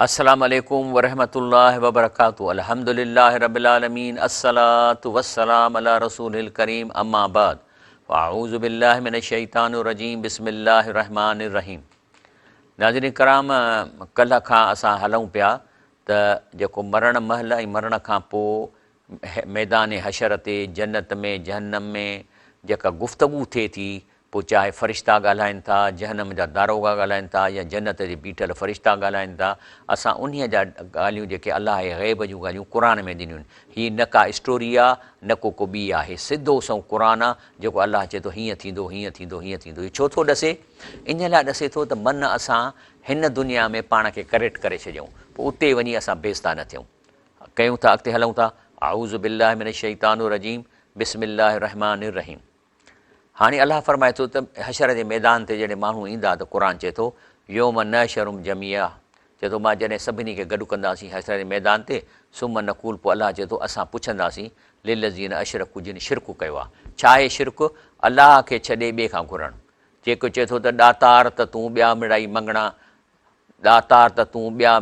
السلام عليڪم ورحمة الله وبرڪاته الحمد لله رب العالمين الصلوة والسلام علي رسوله الڪريم اما بعد فاعوذ بالله من الشيطان الرجيم بسم الله الرحمن الرحيم ناظرين ڪرام ڪلهه کان اسان هلون پيا ته جيڪو مرڻ مهل ۽ مرڻ کان پوء ميدان حشر تي جنت ۾ جهنم ۾ جيڪا گفتگو ٿئي ٿي پوء چاهي فرشتا ڳالهائين ٿا، جهنم جا داروغا ڳالهائين ٿا يا جنت جي بيٺل فرشتا ڳالهائين ٿا، اسان انهيء جا ڳالهيون جيڪي الله جي غيب جون ڳالهيون قرآن ۾ ڏنيون آهن. هي نه ڪا اسٽوري آ، نه ڪو ڪو ٻي آهي. سڌو سنئون قرآن آ، جيڪو الله چئي ٿو هيئن ٿيندو، هيئن ٿيندو، هيئن ٿيندو. هي ڇو ٿو ڏسي؟ انهيء لاء ڏسي ٿو ته من اسان هن دنيا ۾ پاڻ کي ڪريڪٽ ڪري ڇڏيون، پوء اتي وڃي اسان بيستا نه ٿيون. ڪيون ٿا، اڳتي هلون ٿا. اعوذ بالله من الشيطان الرجيم بسم الله الرحمٰن الرحيم. هاڻي الله فرمائي ٿو ته حشر جي ميدان تي جڏهن ماڻهو ايندا ته قرآن چئي ٿو، يوم نحشرهم جميعا چئي ٿو مان جڏهن سڀني کي گڏ ڪنداسين حشر جي ميدان تي، ثم نقول پوء الله چئي ٿو اسان پڇنداسين للذين اشرڪوا جن شرڪ ڪيو آهي. ڇا آهي شرڪ؟ الله کي ڇڏي ٻئي کان گهرڻ. جيڪو چئي ٿو ته ڏاتار ته تون ٻيا مڙئي مڱڻا ڏاتار ته تون ٻيا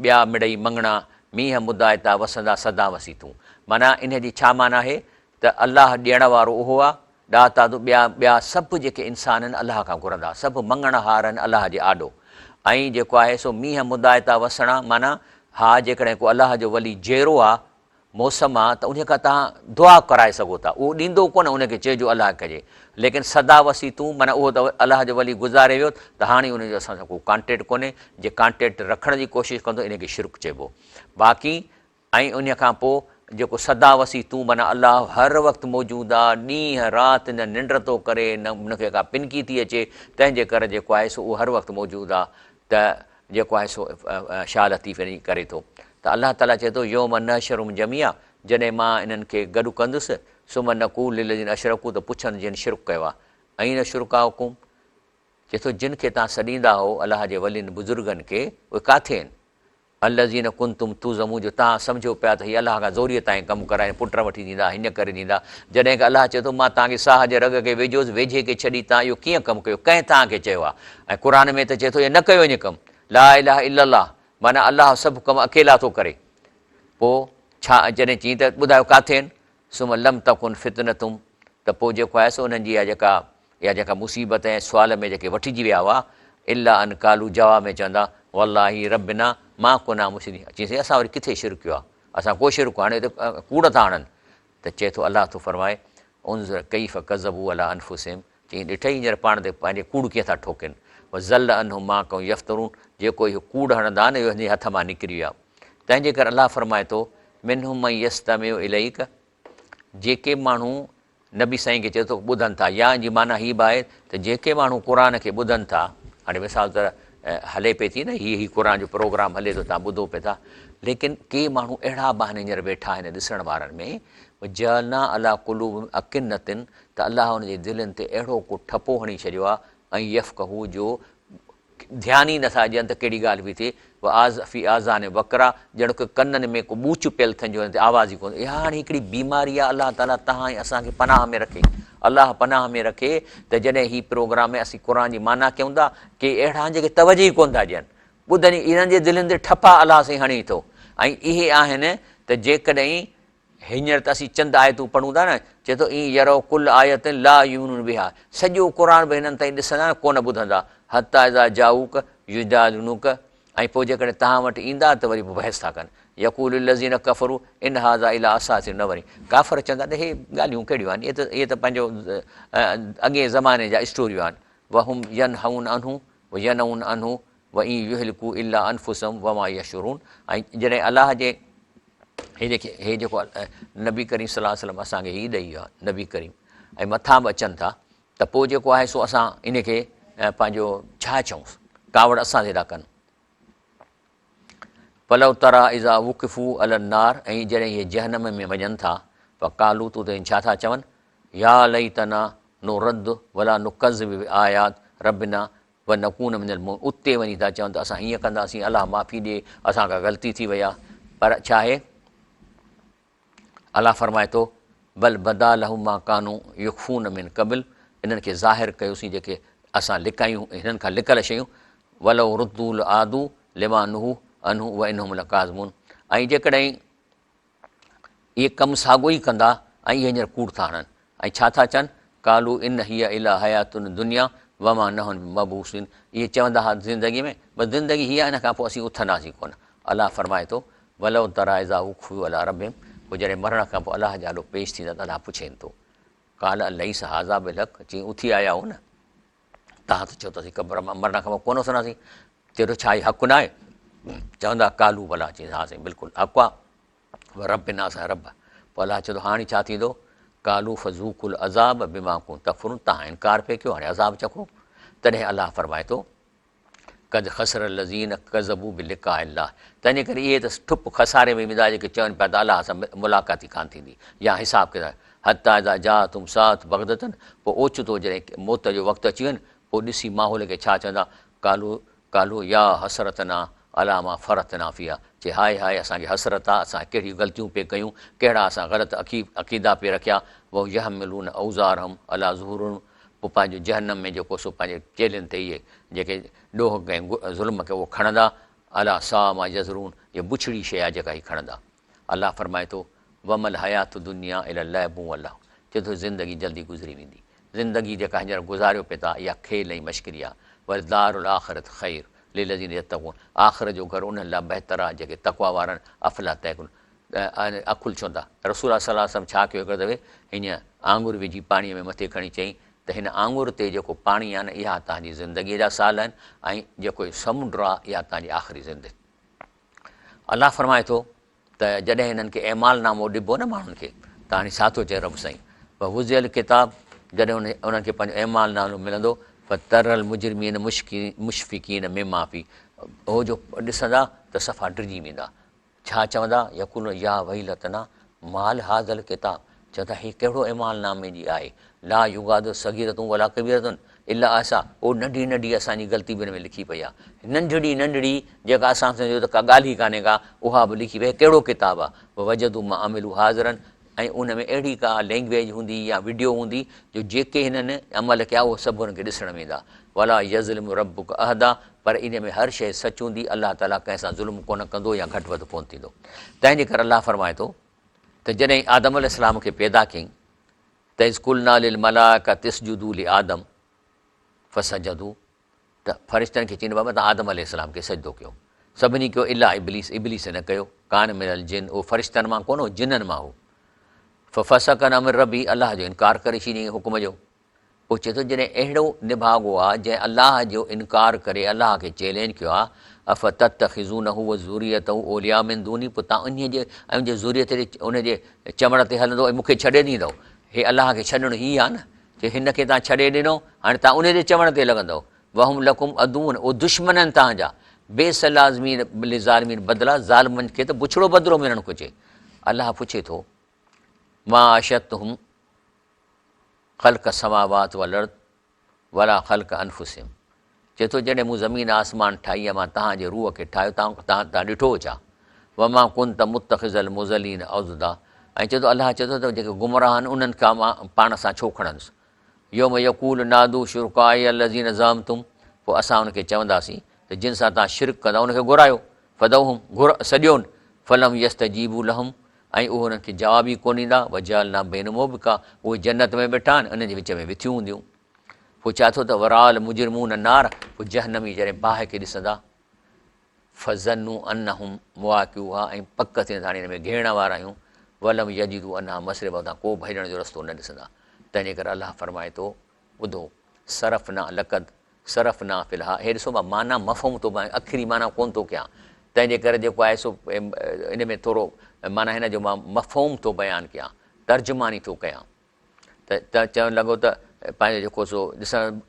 ٻيا مڙئي مڱڻا، مينهن مدائتا وسندا سدا وسي تون. معنيٰ انهيء جي ڇا معنيٰ آهي ته الله ڏيڻ وارو اهو آ، ڏاتا تون ٻيا ٻيا سڀ جيڪي انسان آهن الله کان گهرندا، سڀ مڱڻ هار آهن الله جي آڏو. ۽ جيڪو آهي سو مينهن مدائتا وسڻا معنيٰ ها جيڪڏهن ڪو الله جو ولي جيئرو آ، موسم آ ته انهي کان توهان دعا ڪرائي سگهو ٿا اهو ڏيندو ڪونه ان کي چئجو الله ڪجي ليڪن سدا وسي تون معنيٰ اهو ته الله جو ولي گذاري ويو ته هاڻي ان جو اسان سان ڪو ڪانٽيڪٽ ڪونهي جي ڪانٽيڪٽ رکڻ جي ڪوشش ڪندو ان کي شرڪ چئبو باقي ۽ انهي کان پوء جيڪو سدا وسي تون معنيٰ الله هر وقت موجود آ ڏينهن رات نه ننڊ ٿو ڪري نه ان کي ڪا پنڪي ٿي اچي تنهن جي ڪري جيڪو آهي سو اهو هر وقت موجود آ ته جيڪو آهي سو شاهه لطيف ان جي ڪري ٿو ته الله تعاليٰ چئي ٿو يوم نحشرهم جميعا جڏهن مان انهن کي گڏ ڪندس ثم نقول للذين اشرڪوا ته پڇن جن شرڪ ڪيو آهي اين شرڪاؤڪم چئي ٿو جن کي توهان سڏيندا هو الله جي ولين بزرگن کي اهي ڪاٿي آهن الذين ڪنتم تزعمون جو توهان سمجهو پيا ته هي الله کان زوريء تائين ڪم ڪرائين پٽ وٺي ڏيندا هيئن ڪري ڏيندا جڏهن ڪه الله چئي ٿو مان توهان کي ساهه جي رڳ کي ويجهو ويجهي کي ڇڏي توهان اهو ڪيئن ڪم ڪيو ڪنهن توهان کي چيو آهي ۽ قرآن ۾ ته چئي ٿو اهي نه ڪيو ائين ڪم لا اله الا الله معنيٰ الله سڀ ڪم اڪيلا ٿو ڪري پوء ڇا جڏهن چئين ته ٻڌايو ڪاٿي آهن ثم لم تڪن فتنتهم ته پوء جيڪو آهي سو انهن جي اها جيڪا اها جيڪا مصيبت ۽ سوال ۾ جيڪي وٺجي ويا هئا الا ان قالوا جواب ۾ چوندا والله ربنا ما ڪنا مشرڪين چئين سائين اسان وري ڪٿي شرڪ ڪيو آهي اسان ڪو شرڪ هاڻي ته ڪوڙ ٿا هڻن ته چئي ٿو الله ٿو فرمائي انظر ڪيف ڪذبوا علي انفسهم چيائين، ڏٺئي هينئر پاڻ تي پنهنجي ڪوڙ ڪيئن ٿا ٺوڪين؟ وضل عنهم ما ڪانوا يفترون جيڪو اهو ڪوڙ هڻندا ها نه اهو هنن جي هٿ مان نڪري ويو آهي. تنهن جي ڪري الله فرمائي ٿو، منهم من يستمع اليڪ جيڪي ماڻهو نبي سائين کي چئي ٿو ٻڌن ٿا يا ان جي معنيٰ هي به آهي ته جيڪي ماڻهو قرآن کي ٻڌن ٿا هاڻي مثال طور هلي پئي ٿي نه هي هي قرآن جو پروگرام هلي ٿو تان ٻڌو پئي ٿا ليڪن ڪي ماڻهو اهڙا به آهن هينئر ويٺا آهن ڏسڻ وارن ۾ وجعلنا علي قلوبهم اڪنة ته الله انهن جي دلين تي اهڙو ڪو ٺپو هڻي ڇڏيو آهي ۽ يفقهو جو ڌيان ئي نٿا ڏين ته ڪهڙي ڳالهه پئي ٿئي وآذ في آذانهم وقرا ڄڻ ڪو ڪنن ۾ ڪو ٻوچ پيل اٿن جو انهن تي آواز ئي ڪونه اها هاڻي هڪڙي بيماري آهي الله تعالي توهان ۽ اسان کي پناهه ۾ رکي الله پناهه ۾ رکي ته جڏهن هي پروگرام ۾ اسين قرآن جي معنيٰ ڪيون ٿا ڪي اهڙا آهن جيڪي توجه ئي ڪونه ٿا ڏين ٻڌن ئي انهن جي دلين تي ٺپا الله سائين هڻي ٿو ۽ اهي آهن ته جيڪڏهن هينئر ته اسين چند آيتون پڙهون ٿا نه، چئي ٿو ان يروا ڪل آية لا يؤمنون بها سڄو قرآن به هنن تائين ڏسندا نه ڪونه ٻڌندا حتي اذا جاءوڪ يجادلونڪ ۽ پوء جيڪڏهن توهان وٽ ايندا ته وري پوء بحث ٿا ڪن يقول الذين ڪفروا ان هذا الا اساطير الاولين ڪافر چوندا ته هي ڳالهيون ڪهڙيون آهن اهي ته اهي ته پنهنجو اڳئين زماني جا اسٽوريون آهن وهم ينهون عنه وينئون عنه وان يهلڪوا الا انفسهم وما يشعرون ۽ جڏهن الله جي هي جيڪي هي جيڪو نبي ڪريم صلي الله عليه وسلم اسان کي هي ڏئي ويو آهي نبي ڪريم ۽ مٿان به اچن ٿا ته پوء جيڪو آهي سو اسان ان کي پنهنجو ڇا چئون ڪاوڙ اسان تي ٿا ڪن پلو ترا اذا وقفو علي النار ۽ جڏهن اهي جهنم ۾ وڃن ٿا فقالو تو ته ڇا ٿا چون يا ليتنا نرد ولا نڪذب بآيات ربنا ونڪون من المؤمنين اتي وڃي ٿا چون ته اسان هيئن ڪنداسين الله معافي ڏي اسان کان غلطي ٿي وئي آهي پر ڇا آهي الله فرمائي ٿو بل بدا لهم ما ڪانوا يخفون من قبل انهن کي ظاهر ڪيوسين جيڪي اسان لڪايون هنن کان لڪل شيون ولو ردوا لعادوا لما نهوا عنه وانهم لڪاذبون ۽ جيڪڏهن اهي ڪم ساڳيو ئي ڪندا ۽ اهي هينئر ڪوڙ ٿا هڻن ۽ ڇا ٿا چون قالوا ان هي الا حياتنا الدنيا وما نحن بمبعوثين اهي چوندا ها زندگي ۾ بس زندگي هي آهي ان کان پوء اسين اٿنداسين ڪونه الله فرمائي ٿو ولو تريٰ اذا وقفوا علي ربهم پوء جڏهن مرڻ کان پوء الله جي آڏو پيش ٿيندا ته الله پڇين ٿو قال اليس هذا بالحق چيائين اٿي آيا آهيو نه توهان ته چئو ته اسين قبر مان مرڻ کان پوء ڪونه اٿنداسين. چئي ٿو ڇا هي حق ناهي؟ چوندا قالوا بليٰ چئي ها سائين بلڪل حق آ وربنا اسان جا رب. پوء الله چئي ٿو هاڻي ڇا ٿيندو؟ قالوا فذوقوا العذاب بما ڪنتم تڪفرون توهان انڪار پئي ڪيو هاڻي عذاب چکو. تڏهن الله فرمائي ٿو قد خسر الذين ڪذبوا بلقاء الله تنهنجي ڪري اهي ته ٺپ خساري ۾ ويندا جيڪي چون پيا ته الله سان ملاقات ئي ڪانه ٿيندي يا حساب ڪتاب حتيٰ اذا جاءتهم الساعة بغتة پوء اوچتو جڏهن موت جو وقت اچي وين پوء ڏسي ماحول کي ڇا چوندا قالوا قالوا يا حسرتنا علي ما فرطنا فيها چي هاء هاء اسان کي حسرت آ اسان ڪهڙيون غلطيون پئي ڪيون ڪهڙا اسان غلط عقيدا پئي رکيا وهم يحملون اوزارهم علي ظهورهم پوء پنهنجو جهنم ۾ جيڪو سو پنهنجي چيلين تي اهي جيڪي ڏوهه ۽ ظلم ڪيو اهو کڻندا، الا ساء ما يزرون اها بڇڙي شيء آهي جيڪا هي کڻندا. الله فرمائي ٿو، وما الحياة الدنيا الا لعب ولهو چئي ٿو زندگي جلدي گذري ويندي. زندگي جيڪا هينئر گذاريو پئي ٿا اها کيل ۽ مشڪري آهي. ولدار الاخرة خير للذين يتقون آخرت جو گهر انهن لاء بهتر آهي جيڪي تقويٰ وارا آهن، افلا تعقلون عقل چون ٿا. رسول الله صلي الله عليه وسلم ڇا ڪيو هڪڙي دفعي هيئن آڱر وجهي پاڻيء ۾ مٿي کڻي چيائين ته هن آڱر تي جيڪو پاڻي آهي نه اها توهان جي زندگيء جا سال آهن ۽ جيڪو هي سمنڊ آهي اها توهان جي آخري زندگي. الله فرمائي ٿو ته جڏهن هنن کي اعمال نامو ڏبو نه ماڻهن کي ته هاڻي ڇا ٿو چئي رب سائين ووضع الڪتاب جڏهن انهن کي پنهنجو اعمال نامو ملندو فتري المجرمين مشفقين مما فيه هو جو ڏسندا ته صفا ڊڄي ويندا ڇا چوندا، يقولون يا ويلتنا مال هذا الڪتاب چوندا هي ڪهڙو اعمال نامي جي آهي، لا يغادر صغيرة ولا ڪبيرة الا احصاها او ننڍي ننڍي اسان جي غلطي به ان ۾ لکي پئي آهي، ننڍڙي ننڍڙي جيڪا اسان سمجهو ته ڪا ڳالهه ئي ڪانهي ڪا اها به لکي پئي آهي، ڪهڙو ڪتاب آهي، ووجدوا ما عملوا حاضرا ۽ ان ۾ اهڙي ڪا لينگويج هوندي يا وڊيو هوندي جو جيڪي هنن عمل ڪيا اهو سڀ هنن کي ڏسڻ ۾ ايندا. ولا يظلم ربک احدا پر ان ۾ هر شيء سچ هوندي الله تعاليٰ ڪنهن سان ظلم ڪونه ڪندو يا گهٽ وڌ ڪونه ٿيندو. تنهن جي ڪري الله فرمائي ٿو ته جڏهن آدم عليه السلام کي پيدا ڪيائين ته اذ قلنا للملائڪة اسجدوا لآدم فسجدوا ته فرشتن کي چيائين بابا توهان آدم عليه السلام کي سجدو ڪيو. سڀني ڪيو الا ابليس، ابليس نه ڪيو، ڪان من الجن، اهو فرشتن مان ڪونه هو، جنن مان هو. ففسق عن امر ربه، الله جو انڪار ڪري ڇڏيائين حڪم جو. پوء چئي ٿو جڏهن اهڙو نڀاڳو آ جنهن الله جو انڪار ڪري الله کي چئلينج ڪيو آ، افتتخذونه وذريته اولياء من دوني پوء توهان انهيء جي ۽ ان جي ذريت جي ان جي چوڻ تي هلندو ۽ مون کي ڇڏي ڏيندؤ؟ هي الله کي ڇڏڻ هي آ نه. چي هن کي توهان ڇڏي ڏنو، هاڻي توهان ان جي چوڻ تي لڳندؤ. وهم لڪم عدو، اهي دشمن آهن توهان جا. بئس للظالمين للظالمين بدلا، ظالمن کي ته بڇڙو بدلو ملڻ گهرجي. الله پڇي ٿو، ما اشهدتهم خلق السماوات والارض ولا خلق انفسهم چئي ٿو جڏهن مون زمين آسمان ٺاهي ۽ مان توهان جي روح کي ٺاهيو توهان توهان ڏٺو هو ڇا؟ وما ڪنت متخذ المضلين عضدا ۽ چئي ٿو الله چئي ٿو ته جيڪي گمراهه آهن انهن کان مان پاڻ سان ڇو کڻندس؟ يوم يقول نادوا شرڪائي الذين زعمتم پوء اسان انهن کي چونداسين ته جن سان توهان شرڪ ڪندا انهن کي گهرايو فدعوهم گهر سڏيون فلم يستجيبوا لهم ۽ اهي انهن کي جواب ئي ڪونه ڏيندا وجعلنا بينهم موبقا اهي جنت ۾ ويٺا آهن انهن جي وچ ۾ وٿيون هونديون. پوء چئي ٿو ته وراء المجرمون النار پوء جهنمي جڏهن باهه کي ڏسندا فظنوا انهم مواقعوها ۽ پڪ ٿيندس ته هاڻي هن ۾ گهيڙڻ وارا آهيون ولم يجدوا عنها مصرفا اتان ڪو ڀڄڻ جو رستو نه ڏسندا تنهن جي ڪري الله فرمائي ٿو ٻڌو صرفنا لقد صرفنا في الها هي ڏسو مان معنيٰ مفهوم ٿو ٻڌايان اکري معنيٰ ڪونه ٿو ڪيان تنهن جي ڪري جيڪو آهي سو ان ۾ ٿورو معنيٰ هن جو مان مفهوم ٿو بيان ڪيان ترجماني ٿو ڪيان ته چوڻ لڳو ته پنهنجو جيڪو سو ڏسڻ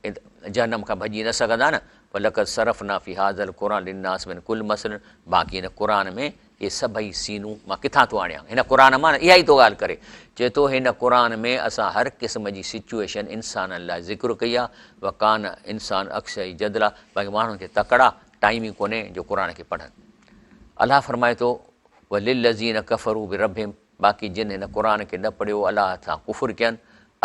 جهنم کان ڀڄي نه سگهندا نه ولقد صرفنا في هذا القرآن للناس من ڪل مثل باقي هن قرآن ۾ اهي سڀئي سينون مان ڪٿان ٿو آڻيان هن قرآن مان اها ئي ٿو ڳالهه ڪري چئي ٿو هن قرآن ۾ اسان هر قسم جي سچوئيشن انسانن لاء ذڪر ڪئي آهي وڪان انسان اڪثر جدلا باقي ماڻهن کي تڪڙ آ ٽائيم ئي ڪونهي جو قرآن کي پڙهن الله فرمائي ٿو وللذين ڪفروا بربهم باقي جن هن قرآن کي نه پڙهيو الله سان ڪفر ڪين،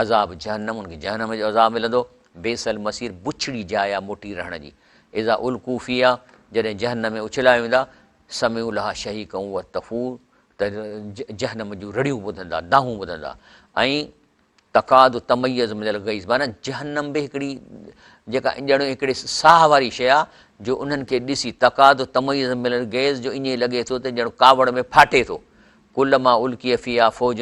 عذاب جهنم انهن کي جهنم جو عذاب ملندو، بئس المصير بڇڙي جاء آهي موٽي رهڻ جي، اذا القوا فيها جڏهن جهنم ۾ اڇلايا ويندا، سمعوا لها شهيقا و تفور ته جهنم جون رڙيون ٻڌندا، دانهون ٻڌندا ۽ تڪاد تميز من الغيظ معنيٰ جهنم به هڪڙي جيڪا ڄڻ هڪڙي ساهه واري شيء آهي جو انهن کي ڏسي تڪاد تميز من الغيظ جو ائين لڳي ٿو ته ڄڻ ڪاوڙ ۾ ڦاٽي ٿو. ڪلما القي فيها فوج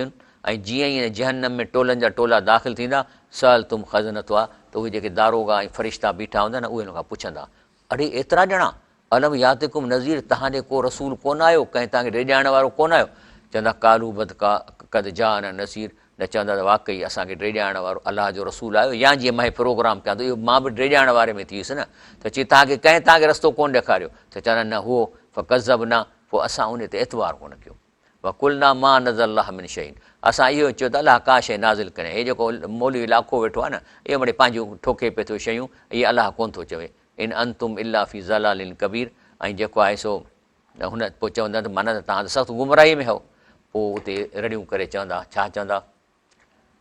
۽ جيئن ئي ان جهنم ۾ ٽولن جا ٽولا داخل ٿيندا، سألتهم خزنتها ته اهي جيڪي داروغا ۽ فرشتا بيٺا هوندا نه اهي انهن کان پڇندا، اڙي ايترا ڄڻا! الم ياتڪم نذير توهان ڏي ڪو رسول ڪونه آيو، ڪنهن توهان کي ڊيڄارڻ وارو ڪونه آيو؟ چوندا قالوا بد قد جاءنا نذير نه چوندا ته واقعي اسان کي ڊيڄارڻ وارو الله جو رسول آيو يا جيئن مان هي پروگرام ڪيان ٿو اهو مان به ڊيڄارڻ واري ۾ ٿي ويس نه ته چي توهان کي ڪنهن توهان کي رستو ڪونه ڏيکاريو ته چوندا نه هو فڪذبنا پوء اسان ان تي اعتبار ڪونه ڪيو. وقلنا ما نزل الله من شيء اسان اهو چيو ته الله ڪا شيء نازل ڪونهي. هي جيڪو مولوي لاکو ويٺو آهي نه اهو مڙئي پنهنجون ٺوڪي پئي ٿو شيون اهي الله ڪونه ٿو چوي. ان انتم الا في ضلال ڪبير ۽ جيڪو آهي سو هن پوء چوندا ته معنيٰ ته توهان ته سخت گمراهيء ۾ هئو. پوء اتي رڙيون ڪري چوندا ڇا چوندا؟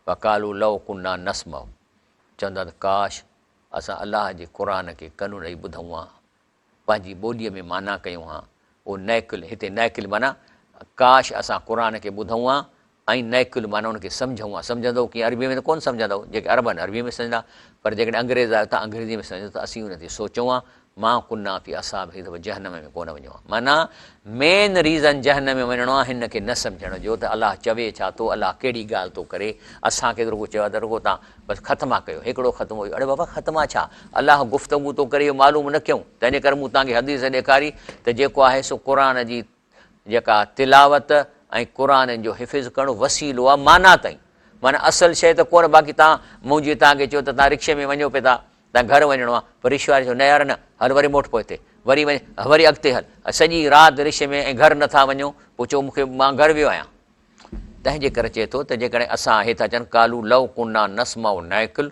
وقالوا لو ڪنا نسمع چوندا ته ڪاش اسان الله جي قرآن کي ڪن ڏئي ٻڌون ها. پنهنجي ٻوليء ۾ معنيٰ ڪيون ها، اهو نعقل، هتي نعقل معنيٰ ڪاش اسان قرآن کي ٻڌون ها ۽ نعقل معنيٰ ان کي سمجهون ها، سمجهندؤ ڪيئن عربيء ۾ ته ڪونه سمجهندؤ، جيڪي عرب آهن عربيء ۾ سمجهندا، پر جيڪڏهن انگريز آهيو ته انگريزيء ۾ سمجهندؤ ته اسين ان تي سوچون ها، ما ڪنا في اصحاب هڪ دفعو جهنم ۾ ڪونه وڃون ها، معنيٰ مين ريزن جهنم ۾ وڃڻو آهي هن کي نه سمجهڻ جو ته الله چوي ڇا ٿو، الله ڪهڙي ڳالهه ٿو ڪري، اسان کي ته رڳو چيو آهي ته رڳو توهان بس ختما ڪيو، هڪڙو ختمو اهو، اڙي بابا ختما ڇا؟ الله گفتگو ٿو ڪري اهو معلوم نه ڪيون، تنهنجي ڪري مون توهان کي حديث ڏيکاري ته جيڪو آهي سو قرآن جي جيڪا تلاوت ۽ قرآن جو حفظ ڪرڻ وسيلو آهي معنيٰ تائين، معنيٰ اصل شيء ته ڪونه، باقي توهان مون جيئن توهان کي چيو ته توهان رڪشي ۾ وڃو پئي ٿا، توهان گهر وڃڻو آهي، پر رڪشي واري چيو نه يار نه، هل وري موٽ پوئتي، وري وڃ، وري اڳتي هل، سڄي رات رڪشي ۾ ۽ گهر نٿا وڃو، پوء چئو مون کي مان گهر ويو آهيان. تنهن جي ڪري چئي ٿو ته جيڪڏهن اسان هي ٿا چون قالوا لو ڪنا نسمع نعقل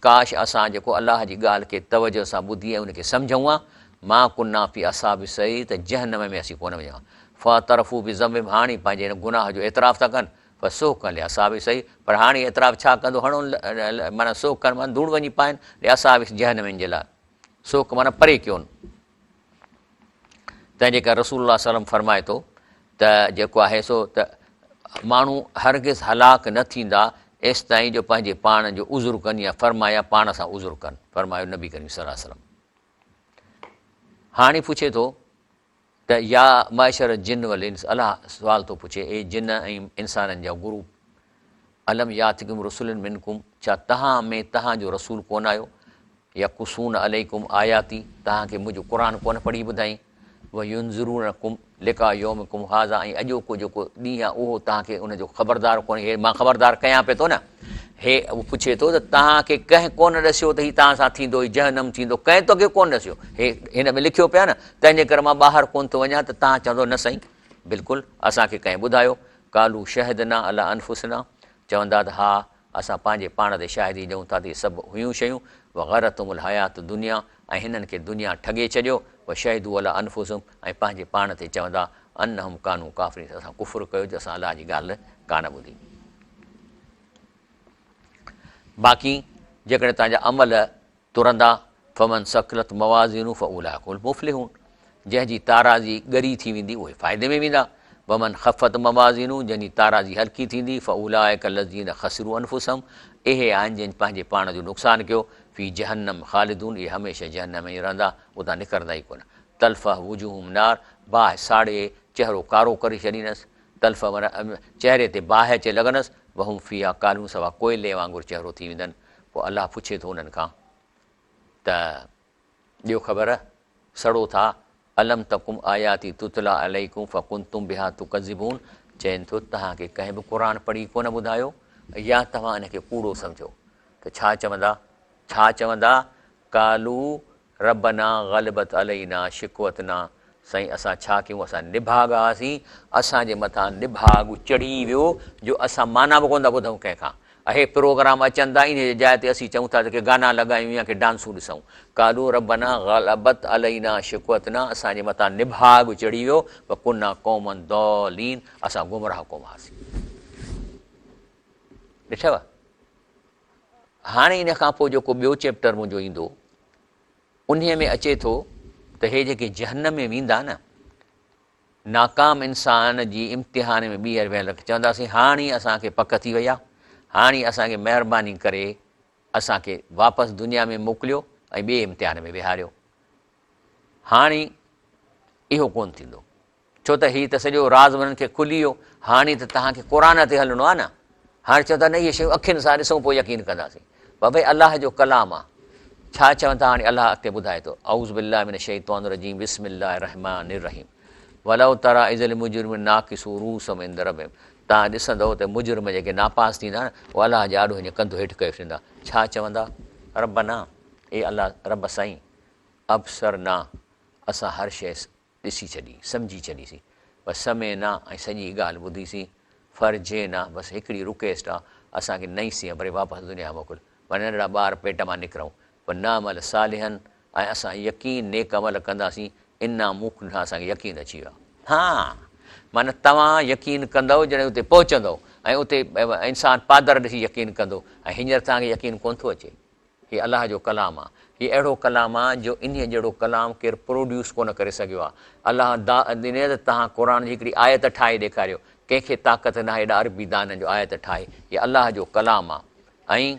ڪاش اسان جيڪو الله جي ڳالهه کي توجه سان ٻڌي ۽ ان کي سمجهون ها ما ڪنا في اصحاب السعير ته جهنم ۾ اسين ڪونه وڃون ها فاعترفوا بذنبهم هاڻي پنهنجي ان گناهه جو اعتراف ٿا ڪن فسحقا لاصحاب السعير پر هاڻي اعتراف ڇا ڪندو هڻو معنيٰ سحقا معنيٰ ڌوڙ وڃي پائن لاصحاب جهنم جي لاء سحق معنيٰ پري ڪيون. تنهن جي ڪري رسول الله صلي الله عليه وسلم فرمائي ٿو ته جيڪو آهي سو ته ماڻهو هرگز هلاڪ نه ٿيندا ايستائين جو پنهنجي پاڻ جو عذر ڪن يا فرمايا پاڻ سان عذر ڪن فرمايو نبي ڪريم صلي الله عليه وسلم هاڻي پڇي ٿو ته يا معشر الجن والانس الله سوال ٿو پڇي اي جن ۽ انسانن جا گروپ الم ياتڪم رسل منڪم ڇا تهان ۾ تهان جو رسول ڪونه آيو يقصون عليڪم آياتي، توهان کي منهنجو قرآن ڪونه پڙهي ٻڌائين، وينذرونڪم لقاء يومڪم هذا ۽ اڄوڪو جيڪو ڏينهن آهي اهو توهان کي ان جو خبردار ڪونه هي مان خبردار ڪيان پيو ٿو نه هي پڇي ٿو ته توهان کي ڪنهن ڪونه ڏسيو ته هي توهان سان ٿيندو هي جهنم ٿيندو ڪنهن توکي ڪونه ڏسيو هي هن ۾ لکيو پيا نه تنهن جي ڪري مان ٻاهر ڪونه ٿو وڃان ته توهان چوندو نه سائين بلڪل اسان کي ڪنهن ٻڌايو قالو شهدنا علي انفسنا چوندا ته ها اسان پنهنجي پاڻ تي شاهدي ڏيون ٿا ته اهي سڀ هيون شيون، وغرتهم الحياة الدنيا ۽ هنن کي دنيا ٺڳي ڇڏيو، وشهدوا علي انفسهم ۽ پنهنجي پاڻ تي چوندا، انهم ڪانوا ڪافرين ته اسان ڪفر ڪيو جو اسان الله جي ڳالهه ڪانه ٻڌي. باقي جيڪڏهن توهان جا عمل ترندا، فمن ثقلت موازينه فاولئک هم المفلحون جنهن جي تارازي ڳري ٿي ويندي اهي فائدي ۾ ويندا، ومن خفت موازينه جنهن جي تارازي هلڪي ٿيندي، فاولئک الذين خسروا انفسهم اهي آهن جن پنهنجي پاڻ جو نقصان ڪيو، في جهنم خالدون اهي هميشه جهنم ۾ ئي رهندا اتان نڪرندا ئي ڪونه. تلفح وجوههم النار باهه ساڙي چهرو ڪارو ڪري ڇڏيندس، تلفح معنيٰ چهري تي باهه اچي لڳندس، وهم فيها ڪالحون سوا ڪوئلي وانگر چهرو ٿي ويندن. پوء الله پڇي ٿو انهن کان ته ڏيو خبر، سڙو ٿا، الم تڪم آياتي تتليٰ عليڪم فڪنتم بها تڪذبون، چين ٿو توهان کي ڪنهن به قرآن پڙهي ڪونه ٻڌايو يا توهان ان کي ڪوڙو سمجهو ته ڇا چوندا؟ ڇا چوندا؟ قالوا ربنا غلبت علينا شقوتنا سائين اسان ڇا ڪيون اسان نڀاڳا هئاسين اسان جي مٿان نڀاڳ چڙهي ويو جو اسان معنيٰ به ڪونه ٿا ٻڌون ڪنهن کان اهي پروگرام اچن ٿا انهي جي جاء تي اسين چئون ٿا ته ڪي گانا لڳايون يا ڪي ڊانسون ڏسون قالوا ربنا غلبت علينا شقوتنا اسان جي مٿان نڀاڳ چڙهي ويو وڪنا قوما ضالين اسان گمراهه قوم هئاسين ڏٺو هاڻي ان کان پوء جيڪو ٻيو چيپٽر منهنجو ايندو انهيء ۾ اچي ٿو ته هي جيڪي جهنم ۾ ويندا نه ناڪام انسان جي امتحان ۾ ٻيهر ويهڻ لڳ چونداسين هاڻي اسان کي پڪ ٿي وئي آهي، هاڻي اسان کي مهرباني ڪري اسان کي واپس دنيا ۾ موڪليو ۽ ٻئي امتحان ۾ ويهاريو. هاڻي اهو ڪونه ٿيندو، ڇو ته هي ته سڄو راز انهن کي کلي ويو، هاڻي ته توهان کي قرآن تي هلڻو آهي نه. هاڻي چون ٿا نه اهي شيون اکين سان ڏسون پوء يقين ڪنداسين. بابا هي الله جو ڪلام آهي. ڇا چون ٿا هاڻي الله اڳتي ٻڌائي ٿو. اعوذ بالله من الشيطان الرجيم بسم الله الرحمٰن الرحيم ولو تريٰ اذ المجرمون ناڪسو رؤوسهم عند ربهم توهان ڏسندؤ ته مجرم جيڪي ناپاس ٿيندا نه اهي الله جي آڏو هيئن ڪنڌ هيٺ ڪيو ڇڏيندا. ڇا چوندا؟ ربنا اي الله رب سائين ابصرنا اسان هر شيء ڏسي ڇڏي، سمجهي ڇڏيسين، وسمعنا ۽ سڄي ڳالهه ٻڌيسين، فرجعنا بس هڪڙي رڪيسٽ آ، اسان کي نئين سين وري واپس دنيا موڪل، وري ننڍڙا ٻار پيٽ مان نڪرئون، فنعمل صالحا ۽ اسان يقين نيڪ عمل ڪنداسين، انا موقنون اسان کي يقين اچي ويو آ. ها معنيٰ توهان يقين ڪندؤ جڏهن اتي پهچندؤ ۽ اتي انسان پادر ڏسي يقين ڪندو ۽ هينئر توهان کي يقين ڪونه ٿو اچي. هي الله جو ڪلام آ. هي اهڙو ڪلام آ جو انهيء جهڙو ڪلام ڪير پروڊيوس ڪونه ڪري سگهيو آ. الله دا ڏني ته توهان قرآن جي هڪڙي آيت ٺاهي ڏيکاريو. ڪنهن کي طاقت ناهي ايڏا عربي دانن جو آيت ٺاهي. هي الله جو ڪلام آ. ۽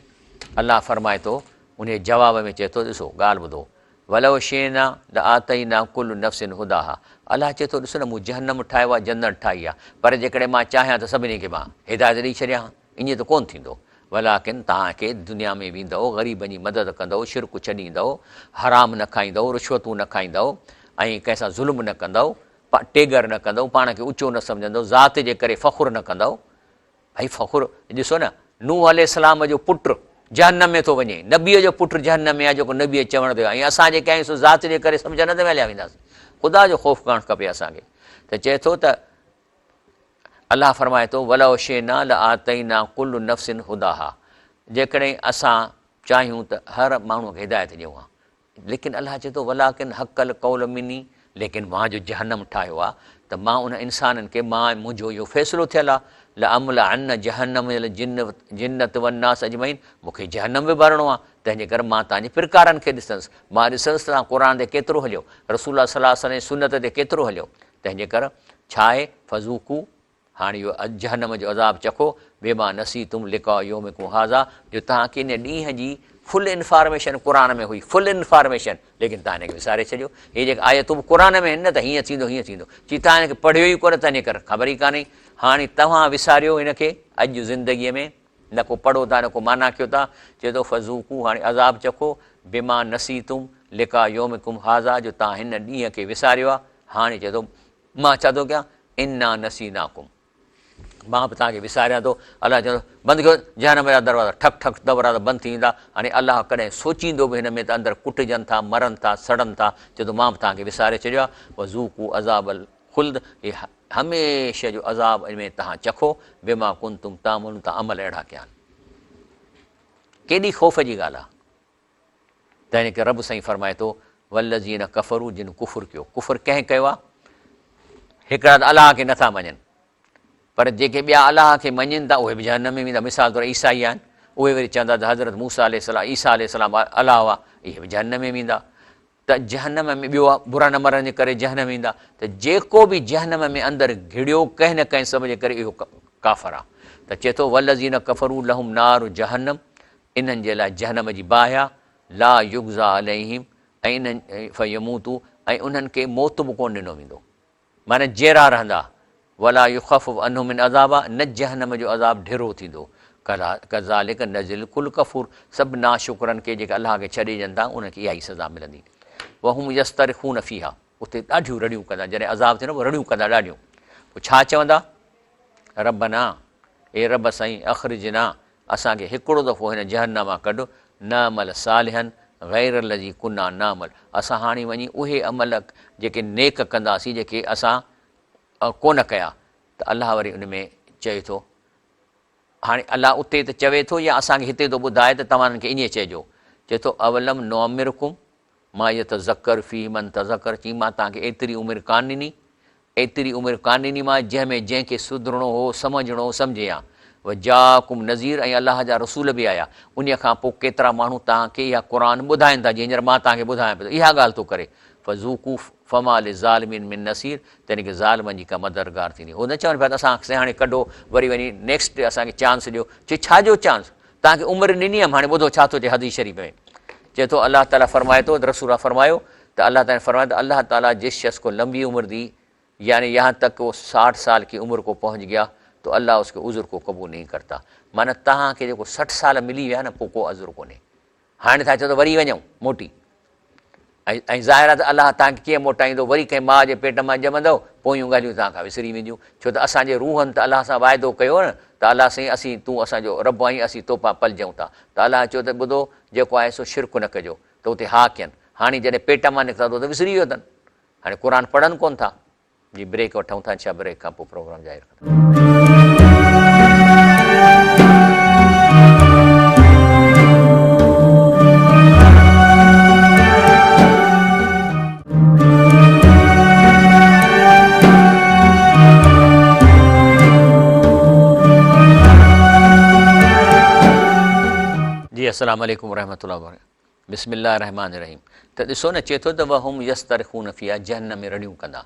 الله فرمائي ٿو انهيء جواب ۾ چئي ٿو ڏسو ڳالهه ٻڌو ولو شئنا لآتينا ڪل نفس هداها الله چئي ٿو ڏسو نه مون جهنم ٺاهيو آ جنت ٺاهي آ پر جيڪڏهن مان چاهيان ته سڀني کي مان هدايت ڏئي ڇڏيان ها. ائين ته ڪونه ٿيندو. ولڪن توهان کي دنيا ۾ ويندؤ، غريبن جي مدد ڪندؤ، شرڪ ڇڏيندؤ، حرام نه کائيندؤ، رشوتون نه کائيندؤ ۽ ڪنهن سان ظلم نه ڪندؤ، ٽيڳر نه ڪندؤ، پاڻ کي اوچو نه سمجهندؤ، ذات جي ڪري فخر نه ڪندؤ. ڀائي فخر ڏسو نه نوح عليه السلام جو پٽ جهنم ۾ ٿو وڃي، نبيء جو پٽ جهنم ۾ آهي جيڪو نبيء چوڻ تي ۽ اسان جيڪي آهيون سو ذات جي ڪري سڀ جنت ۾ هليا وينداسين. خدا جو خوف ڪرڻ کپي اسان کي ته چئي ٿو ته الله فرمائي ٿو، ولو شئنا لآتينا ڪل نفس هداها جيڪڏهن اسان چاهيون ته هر ماڻهوء کي هدايت ڏيون ها. ليڪن الله چئي ٿو، ولڪن حق القول مني ليڪن مان جو جهنم ٺاهيو آهي ته مان ان انسانن کي مان منهنجو اهو فيصلو ٿيل آهي لاملان جهنم من الجنة والناس اجمعين مون کي جهنم به ڀرڻو آهي تنهن جي ڪري مان توهان جي پرڪارن کي ڏسندس مان ڏسندس ته توهان قرآن تي ڪيترو هليو رسول الله صلي الله عليه وسلم جي سنت تي ڪيترو هليو تنهن جي ڪر ڇا آهي؟ فذوقوا، هاڻي اهو جهنم جو عذاب چکو، بما نسيتم لقاء يومڪم هذا، جو توهان کي ان ڏينهن جي فل انفارميشن قرآن ۾ هئي، فل انفارميشن، ليڪن توهان هن کي وساري ڇڏيو. هي جيڪي آيتون به قرآن ۾ آهن نه ته هيئن ٿيندو هيئن ٿيندو، چي توهان هن کي پڙهيو ئي ڪونه تنهن جي ڪر خبر ئي ڪانهي. هاڻي توهان وساريو هن کي اڄ زندگيء ۾ نه ڪو پڙهو ٿا نه ڪو معنيٰ ڪيو ٿا، چئي ٿو فذوقوا هاڻي عذاب چکو، بما نسيتم لقاء يومڪم هذا جو توهان هن ڏينهن کي وساريو آهي، هاڻي چئي ٿو مان ڇا ٿو ڪيان انا نسيناڪم مان به توهان کي وساريان ٿو، الله چوندو بند ڪيو جهنم جا دروازا، ٺڪ ٺڪ دروازا بند ٿي ويندا، هاڻي الله ڪڏهن سوچيندو به هن ۾ ته اندر ڪٽجن ٿا، مرن ٿا، سڙن ٿا، چئي ٿو مان به توهان کي وساري ڇڏيو آهي، وذوقوا عذاب الخلد هي هميشه جو عذاب ان ۾ توهان چکو، بما ڪنتم تعملون توهان عمل اهڙا ڪيا آهن. ڪيڏي خوف جي ڳالهه آهي. تنهن ڪري رب سائين فرمائي ٿو، والذين ڪفروا جن ڪفر ڪيو، ڪفر ڪنهن ڪيو آهي؟ هڪڙا ته الله کي نٿا مڃن، پر جيڪي ٻيا الله کي مڃين ٿا اهي به جهنم ۾ ويندا. مثال طور عيسائي آهن، اهي وري چوندا ته حضرت موسيٰ عليه السلام، عيسيٰ عليه السلام الله هئا، اهي به جهنم ۾ ويندا. ته جهنم ۾ ٻيو برا نمبرن جي ڪري جهنم ايندا ته جيڪو به جهنم ۾ اندر گهڙيو ڪنهن نه ڪنهن سبب جي ڪري اهو ڪافر آ ته چئي ٿو والذين ڪفروا لهم نار جهنم انهن جي لاء جهنم جي باهه آ لا يقضيٰ عليهم ۽ انهن فيموتوا ۽ انهن کي موت به ڪونه ڏنو ويندو. معنيٰ جيئرا رهندا، ولا يخفف عنهم من عذابها نه جهنم جو عذاب ڍرو ٿيندو، ڪذالڪ نجزي ڪل ڪفور سڀ ناشڪرن کي جيڪي الله کي ڇڏي ڏين ٿا انهن کي اها ئي سزا ملندي. وهم يصطرخون فيها اتي ڏاڍيون رڙيون ڪندا جڏهن عذاب ٿيندو پوء رڙيون ڪندا ڏاڍيون پوء ڇا چوندا ربنا اي رب سائين اخرجنا اسان کي هڪڙو دفعو هن جهنم مان ڪڍ، نعمل صالحا غير الذي ڪنا نعمل اسان هاڻي وڃي اهي عمل جيڪي نيڪ ڪنداسين جيڪي اسان ڪونه ڪيا ته الله وري ان ۾ چئي ٿو هاڻي الله اتي ته چوي ٿو يا اسان کي هتي ٿو ٻڌائي ته توهان انهن کي ائين چئجو چئي ٿو اولم نعمرڪم ما يتذڪر فيه من تذڪر چي مان توهان کي ايتري عمر ڪانه ڏني ايتري عمر ڪانه ڏني مان جنهن ۾ جنهن کي سڌرڻو هو سمجهڻو هو سمجهي ها. وجاءڪم نذير ۽ الله جا رسول به آيا، انهيء کان پوء ڪيترا ماڻهو توهان کي اها قرآن ٻڌائين ٿا، جيئن هينئر مان توهان کي ٻڌايان پيو ٿو، اها ڳالهه ٿو ڪري، فذوقوا فما للظالمين من نصير تنهن کي ظالمن جي ڪا مددگار ٿيندي. هو نه چون پيا ته اسان کي هاڻي ڪڍو، وري وڃي نيڪسٽ اسان کي چانس ڏيو، چي ڇا جو چانس؟ توهان کي عمر ڏني هيم، هاڻي ٻڌو ڇا ٿو چئي حديث شريف ۾، چئي ٿو الله تعاليٰ فرمائي ٿو ته رسول الله فرمايو ته الله تعاليٰ فرمايو ته الله تعاليٰ جس شخص کو لمبي عمر the يعني يهان تڪ ڪه وو 60 سال ڪي عمر ڪو پهنچ گيا تو الله اس ڪي عذر ڪو قبول نهين ڪرتا معنيٰ توهان کي جيڪو 60 سال ملي ويا نه پوء ڪو عذر ڪونهي هاڻي ٿا چئو ته وري وڃون موٽي ۽ ۽ ظاهر آهي ته الله توهان کي ڪيئن موٽائيندو وري ڪنهن ماء جي پيٽ مان ڄمندؤ پويون ڳالهيون توهان کان وسري وينديون ڇو ته اسان جي روحن ته الله سان واعدو ڪيو نه ته الله سائين اسين تون اسان جو رب آهين اسين تو پان پلجون ٿا ته الله چيو ته ٻڌو جيڪو آهي سو شرڪ نه ڪجو ته اتي ها ڪين هاڻي جڏهن پيٽ مان نڪتا ته وسري ويو اٿن هاڻي قرآن پڙهن ڪون ٿا. جي بريڪ وٺون ٿا انشاء بريڪ کان پوء پروگرام جاري رکندا. جي السلام عليڪم ورحمة الله وبرڪاته بسم الله الرحمٰن الرحيم ته ڏسو نه چئي ٿو ته وهم يصطرخون فيها جهنم ۾ رڙيون ڪندا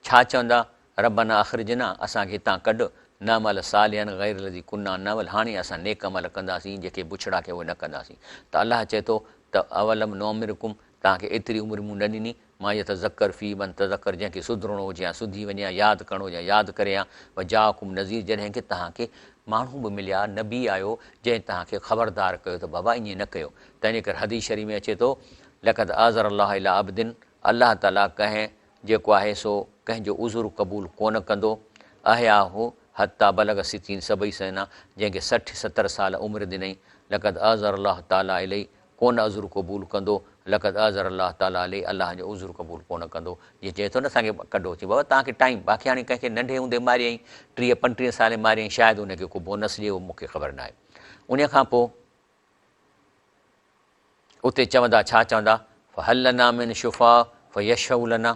ڇا چوندا ربنا اخرجنا اسان کي هتان ڪڍ نعمل صالحا غير الذي ڪنا نعمل هاڻي اسان نيڪ عمل ڪنداسين جيڪي بڇڙا ڪيا اهي نه ڪنداسين ته الله چئي ٿو ته اولم نعمرڪم توهان کي ايتري عمر مون نه ڏني ما يتذڪر فيه من تذڪر جنهن کي سڌرڻو هجي ها سڌي وڃي ها ياد ڪرڻو هجي ها ياد ڪري ها وجاءڪم نذير جڏهن ڪه توهان کي ماڻهو به مليا نبي آيو جنهن توهان کي خبردار ڪيو ته بابا ائين نه ڪيو تنهنجي ڪري حديث شريف ۾ اچي ٿو لقد اعذر الله الي عبد الله تعالي ڪنهن جيڪو آهي سو ڪنهن جو عذر قبول ڪونه ڪندو احياه حتي بلغ ستين سبعي سنه جنهن کي 60 70 سال عمر ڏنئي لقد اعذر الله تعالي الي ڪونه عذر قبول ڪندو، لقد اعذر الله تعالي عليه الله جو عذر قبول ڪونه ڪندو، جيئن چئي ٿو نه اسان کي ڪڍو، چي بابا توهان کي ٽائيم، باقي هاڻي ڪنهن کي ننڍي هوندي ماريائين، ٽيهه پنٽيهه سالين ماريائين شايد ان کي ڪو بونس ڏئي اهو مون کي خبر ناهي. انهيء کان پوء اتي چوندا ڇا چوندا فهل لنا من شفاء فيشفعوا لنا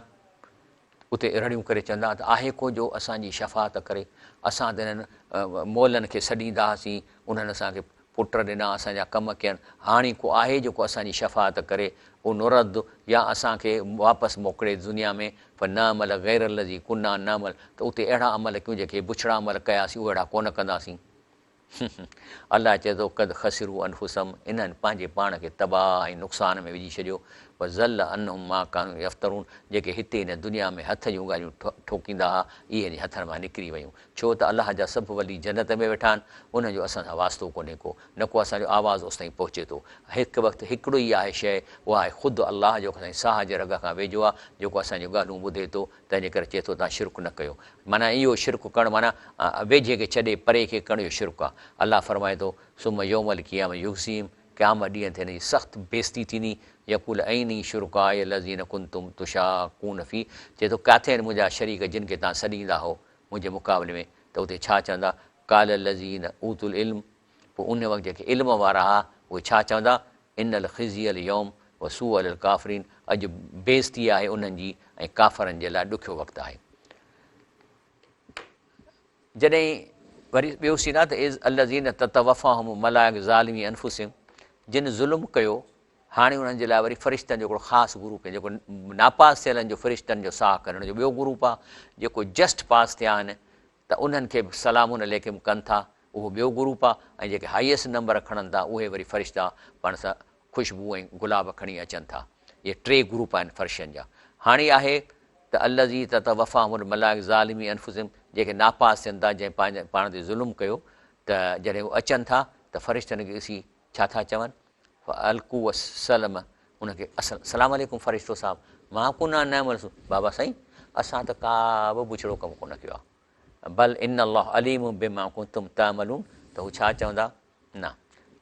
اتي رڙيون ڪري چوندا ته آهي ڪو جو اسان جي شفاعت ڪري، اسان ته انهن مئلن کي سڏيندا هئاسين، انهن اسان کي پٽ ڏنا، اسان جا ڪم ڪين، هاڻي ڪو آهي جيڪو اسان جي شفاعت ڪري، او نرد يا اسان کي واپس موڪلي دنيا ۾، فنعمل غير الذي ڪنا نعمل ته اتي اهڙا عمل ڪيون جيڪي بڇڙا عمل ڪياسين اهي اهڙا ڪونه ڪنداسين. الله چئي ٿو، قد خسروا انفسهم انهن پنهنجي پاڻ کي تباهه ۽ نقصان ۾ وجهي ڇڏيو، وضل عنهم ما ڪانوا يفترون جيڪي هتي هن دنيا ۾ هٿ جون ڳالهيون ٺوڪيندا ها اهي هن جي هٿن مان نڪري ويون، ڇو ته الله جا سڀ ولي جنت ۾ ويٺا آهن، انهن جو اسان سان واسطو ڪونهي ڪو، نه ڪو اسان جو آواز اوستائين پهچي ٿو. هڪ وقت هڪڙو ئي آهي شيء، اها آهي خود الله جيڪو اسان جي ساهه جي رڳ کان ويجهو آهي، جيڪو اسان جون ڳالهيون ٻڌي ٿو، تنهن جي ڪري چئي ٿو توهان شرڪ نه ڪيو. معنيٰ اهو شرڪ ڪرڻ معنيٰ ويجهي کي ڇڏي پري کي ڪرڻ اهو شرڪ آهي. الله فرمائي ٿو، ثم يوم القيامة يخزيهم قيامت ڏينهن تي هن جي سخت بيعزتي ٿيندي، يقول اين شرڪائي الذين ڪنتم تشاقون فيه چئي ٿو ڪاٿي آهن منهنجا شريڪ جن کي توهان سڏيندا هئو منهنجي مقابلي ۾ ته اتي ڇا چوندا، قال الذين اوتوا العلم پوء ان وقت جيڪي علم وارا ها اهي ڇا چوندا، ان الخزي اليوم وسوء علي الڪافرين اڄ بيعزتي آهي انهن جي ۽ ڪافرن جي لاء ڏکيو وقت آهي. جڏهن وري ٻيو سين آهي ته اذ الذين تتوفاهم الملائڪ ظالمي انفسهم جن ظلم ڪيو هاڻي انهن جي لاء وري فرشتن جو هڪڙو خاص گروپ آهي جيڪو ناپاس ٿيلن جو فرشتن جو ساهه ڪڍڻ جو ٻيو گروپ آهي جيڪو جسٽ پاس ٿيا آهن ته انهن کي به سلام عليڪم ڪن ٿا اهو ٻيو گروپ آهي ۽ جيڪي هائيسٽ نمبر کڻن ٿا اهي وري فرشتا پاڻ سان خوشبو ۽ گلاب کڻي اچن ٿا اهي ٽي گروپ آهن فرشن جا هاڻي آهي ته الذي تتوفاهم الملائڪ ظالمي انفسهم جيڪي ناپاس ٿين ٿا جنهن پنهنجي پاڻ تي ظلم ڪيو ته جڏهن هو اچن ٿا ته فرشتن کي ڏسي ڇا ٿا چون فالقوا السلم ان کي السلام عليڪم فرشتو صاحب ما ڪنا نعمل سوء بابا سائين اسان ته ڪا به بڇڙو ڪم ڪونه ڪيو آهي بل ان الله عليم بما ڪنتم تعملون ته هو ڇا چوندا نه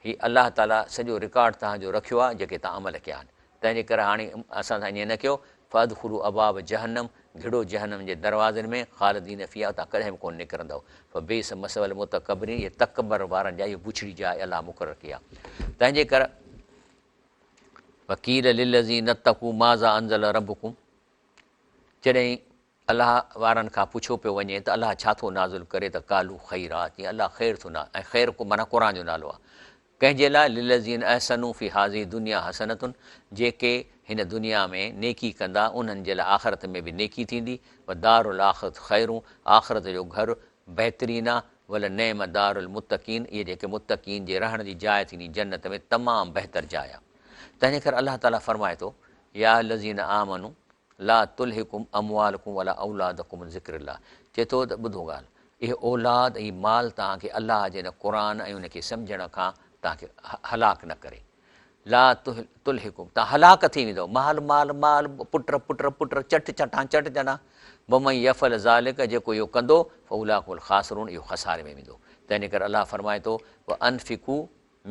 هي الله تعالي سڄو رڪارڊ توهان جو رکيو آهي جيڪي توهان عمل ڪيا آهن تنهن جي ڪري هاڻي اسان سان ائين نه ڪيو فادخلوا ابواب جهنم گهڙو جهنم جي دروازن ۾ خالدين فيها اتان ڪڏهن به ڪونه نڪرندؤ فبئس مثوي المتڪبرين اهي تڪبر وارن جا اهي بڇڙي جاء الله مقرر ڪئي آهي تنهن جي ڪري وقيل للذين اتقوا ماذا انزل ربڪم جڏهن الله وارن کان پڇيو پيو وڃي ته الله ڇا ٿو نازل ڪري ته قالو خيرا چي الله خير ٿو نا ۽ خير معنيٰ قرآن جو نالو آهي ڪنهن جي لاء للذين احسنوا في هذه الدنيا حسنة جيڪي هن دنيا ۾ نيڪي ڪندا انهن جي لاء آخرت ۾ به نيڪي ٿيندي ودار الاخرة خير آخرت جو گهر بهترين آهي ولنعم دار المتقين اهي جيڪي متقين جي رهڻ جي جاء ٿيندي جنت ۾ تمام بهتر جاء آهي تنهنجي ڪري الله تعالي فرمائي ٿو يا الذين آمنوا لا تلهڪم اموالڪم ولا اولادڪم عن ذڪر الله چئي ٿو ته ٻڌو ڳالهه اهي اولاد ۽ مال توهان کي الله جي ان قرآن ۽ ان کي سمجهڻ کان توهان کي هلاڪ نه ڪري لا تلهڪم توهان هلاڪ ٿي ويندؤ مال مال مال پٽ پٽ پٽ چٽ چٽان چٽ چٽان ومن يفعل ذلڪ جيڪو اهو ڪندو فاولئک هم الخاسرون اهو خساري ۾ ويندو تنهن ڪري الله فرمائي ٿو وانفقوا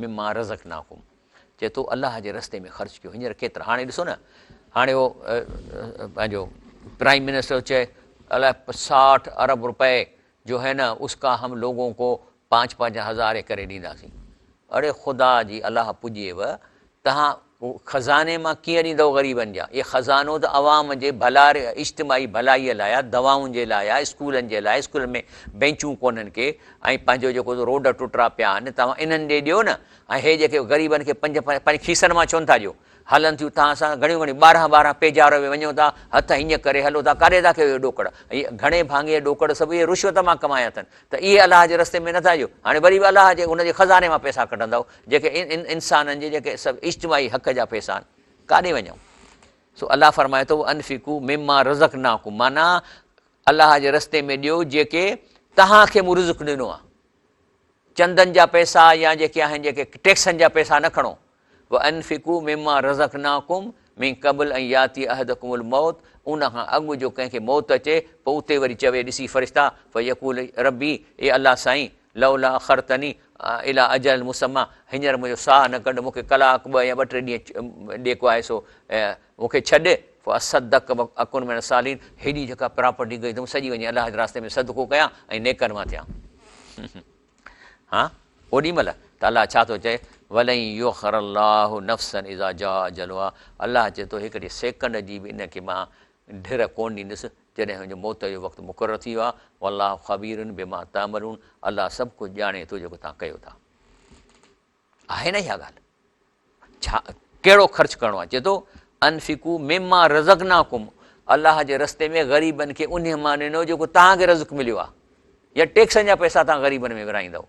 مما رزقناڪم چئي ٿو الله جي رستي ۾ خرچ ڪيو هينئر ڪيترا هاڻي ڏسو نه هاڻي هو پنهنجو پرائم منسٽر چئي الائي 60 ارب روپئي جو هي نه اس کا هم لوگون کو پانچ پانچ هزار ڪري ڏينداسين اڙي خدا جي الله پڄيو تهان خزاني مان ڪيئن ڏيندؤ غريبن جا؟ اهي خزانو ته عوام جي ڀلاري اجتماعي ڀلائيء لاء آهي، دوائن جي لاء آهي، اسڪولن جي لاء، اسڪولن ۾ بينچون ڪونهن ڪي ۽ پنهنجو جيڪو روڊ ٽٽرا پيا آهن توهان انهن ڏي ڏيو نه ۽ هي جيڪي غريبن کي پنج پنج پنهنجي کيسن مان ڇو نٿا ڏيو؟ هلن ٿيون توهان سان گهڻيون گهڻيون ٻارهن ٻارهن پيجارو ۾ وڃو ٿا هٿ هيئن ڪري هلو ٿا ڪاڏي ٿا ڪيو اهي ڏوڪڙ؟ ۽ گهڻي ڀاڱي ڏوڪڙ سڀ اهي رشوت مان ڪمايا اٿن ته اهي الله جي رستي ۾ نٿا ڏيو هاڻي وري به الله جي ان جي خزاني مان پئسا ڪڍندؤ جيڪي انسانن جي جيڪي سڀ اجتماعي حق جا پئسا آهن ڪاڏي وڃون سو الله فرمائي ٿو انفقو مما رزقناڪم معنيٰ الله جي رستي ۾ ڏيو جيڪي توهان کي مون رزق ڏنو آهي چندن جا پئسا يا جيڪي آهن جيڪي ٽيڪسن جا پئسا نه کڻو وانفقو مما رزقناڪم من قبل ان ياتي احدڪم الموت ان کان اڳ جو ڪنهن کي موت اچي پوء اتي وري چوي ڏسي فرشتا فيقول ربي اي الله سائين لولا اخرتني الي اجل مسميٰ هينئر منهنجو ساهه نه ڪڍ مون کي ڪلاڪ ٻه يا ٻه ٽي ڏينهن ڏي ڪو آهي سو مون کي ڇڏ فاصدق واڪن من الصالحين هيڏي جيڪا پراپرٽي ڪئي اٿم سڄي وڃي الله جي رستي ۾ صدقو ڪيان ۽ نيڪن مان ٿيان ها اوڏي مهل ته الله ڇا ٿو چئي ولن يؤخر الله نفسا اذا جاء اجلها الله چئي ٿو هڪڙي سيڪنڊ جي به ان کي مان ڍر ڪونه ڏيندس جڏهن هن جو موت جو وقت مقرر ٿي ويو آهي، والله خبير بما تعملون الله سڀ ڪجهه ڄاڻي ٿو جيڪو توهان ڪيو ٿا. آهي نه اها ڳالهه؟ ڇا ڪهڙو خرچ ڪرڻو آهي؟ چئي ٿو انفقو مما رزقناڪم الله جي رستي ۾ غريبن کي انهي مان ڏنو جيڪو توهان کي رزق مليو آهي يا ٽيڪسن جا پئسا توهان غريبن ۾ ورهائيندؤ.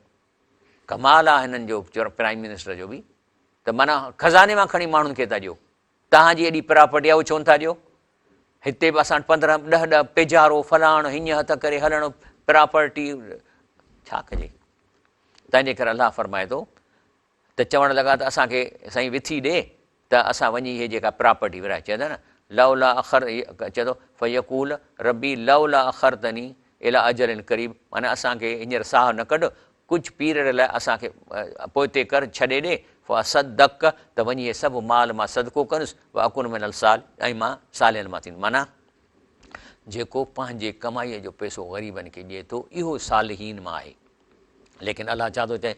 ڪمال آهي هنن جو پرائم منسٽر جو به ته معنيٰ خزاني مان کڻي ماڻهن کي ٿا ڏيو. توهان جي ايڏي پراپرٽي آهي اهو ڇو نٿا ڏيو؟ هتي به اسان وٽ 15 ڏهه ڏهه پيجارو فلاڻ هيئن هٿ ڪري هلڻ پراپرٽي ڇا ڪجي؟ تنهن جي ڪري الله فرمائي ٿو ته چوڻ لڳا ته اسان کي سائين وٿي ڏي ته اسان وڃي هي جيڪا پراپرٽي ورهائي چئي ٿو نه لولا اخر چئي ٿو فيقول ربي لولا اخرتني الي اجل قريب معنيٰ اسان کي هينئر ساهه نه ڪڍ ڪجهه پيريڊ لاء اسان کي پوئتي ڪر، ڇڏي ڏي، فاصدق ته وڃي هي سڀ مال مان صدقو ڪندس، واڪن من الصال ۽ مان صالحن مان ٿيندس. معنيٰ، جيڪو پنهنجي ڪمائيء جو پئسو غريبن کي ڏئي ٿو، اهو صالحين مان آهي. ليڪن الله ڇا ٿو چئي؟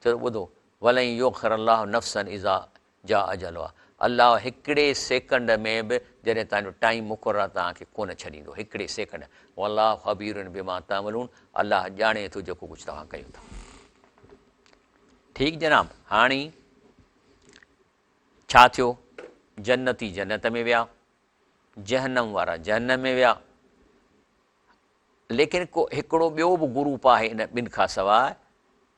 چئي ٿو ٻڌو، ولن يؤخر الله نفسا اذا جاء اجلها الله هڪڙي سيڪنڊ ۾ به جڏهن توهان جو ٽائيم مقرر آهي توهان کي ڪونه ڇڏيندو هڪڙي سيڪنڊ والله خبير بما تعملون الله ڄاڻي ٿو جيڪو ڪجهه توهان ڪيو ٿا. ٺيڪ جناب هاڻي ڇا ٿيو جنتي جنت ۾ ويا جهنم وارا جهنم ۾ ويا ليڪن ڪو هڪڙو ٻيو به گروپ آهي ان ٻن کان سواء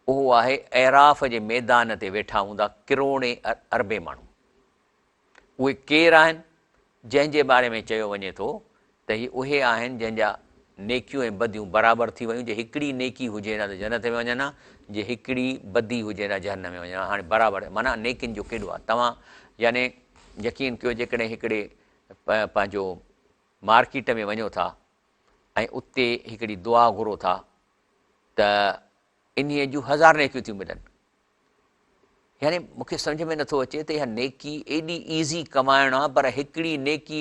اهو آهي اعراف جي ميدان تي ويٺا هوندا ڪروڙين اربين ماڻهو. اهي ڪير آهن؟ جنهن جي باري ۾ چيو وڃي ٿو ته هي اهي آهن جنهن جا نيڪيون ۽ بديون برابر ٿي ويون، جي هڪڙي نيڪي هجين ها ته جنت ۾ وڃن ها، جي هڪڙي بدي هجين ها جهنم ۾ وڃن ها. هاڻي برابر معنيٰ نيڪين جو ڪيڏو آهي؟ توهان يعني يقين ڪيو جيڪڏهن هڪڙي پنهنجو مارڪيٽ ۾ وڃو ٿا ۽ اتي هڪڙي دعا گهرو ٿا ته انهيء جون هزار نيڪيون ٿيون ملن. يعني مون کي سمجهه ۾ نٿو اچي ته اها نيڪي ايڏي ايزي ڪمائڻ آ پر هڪڙي نيڪي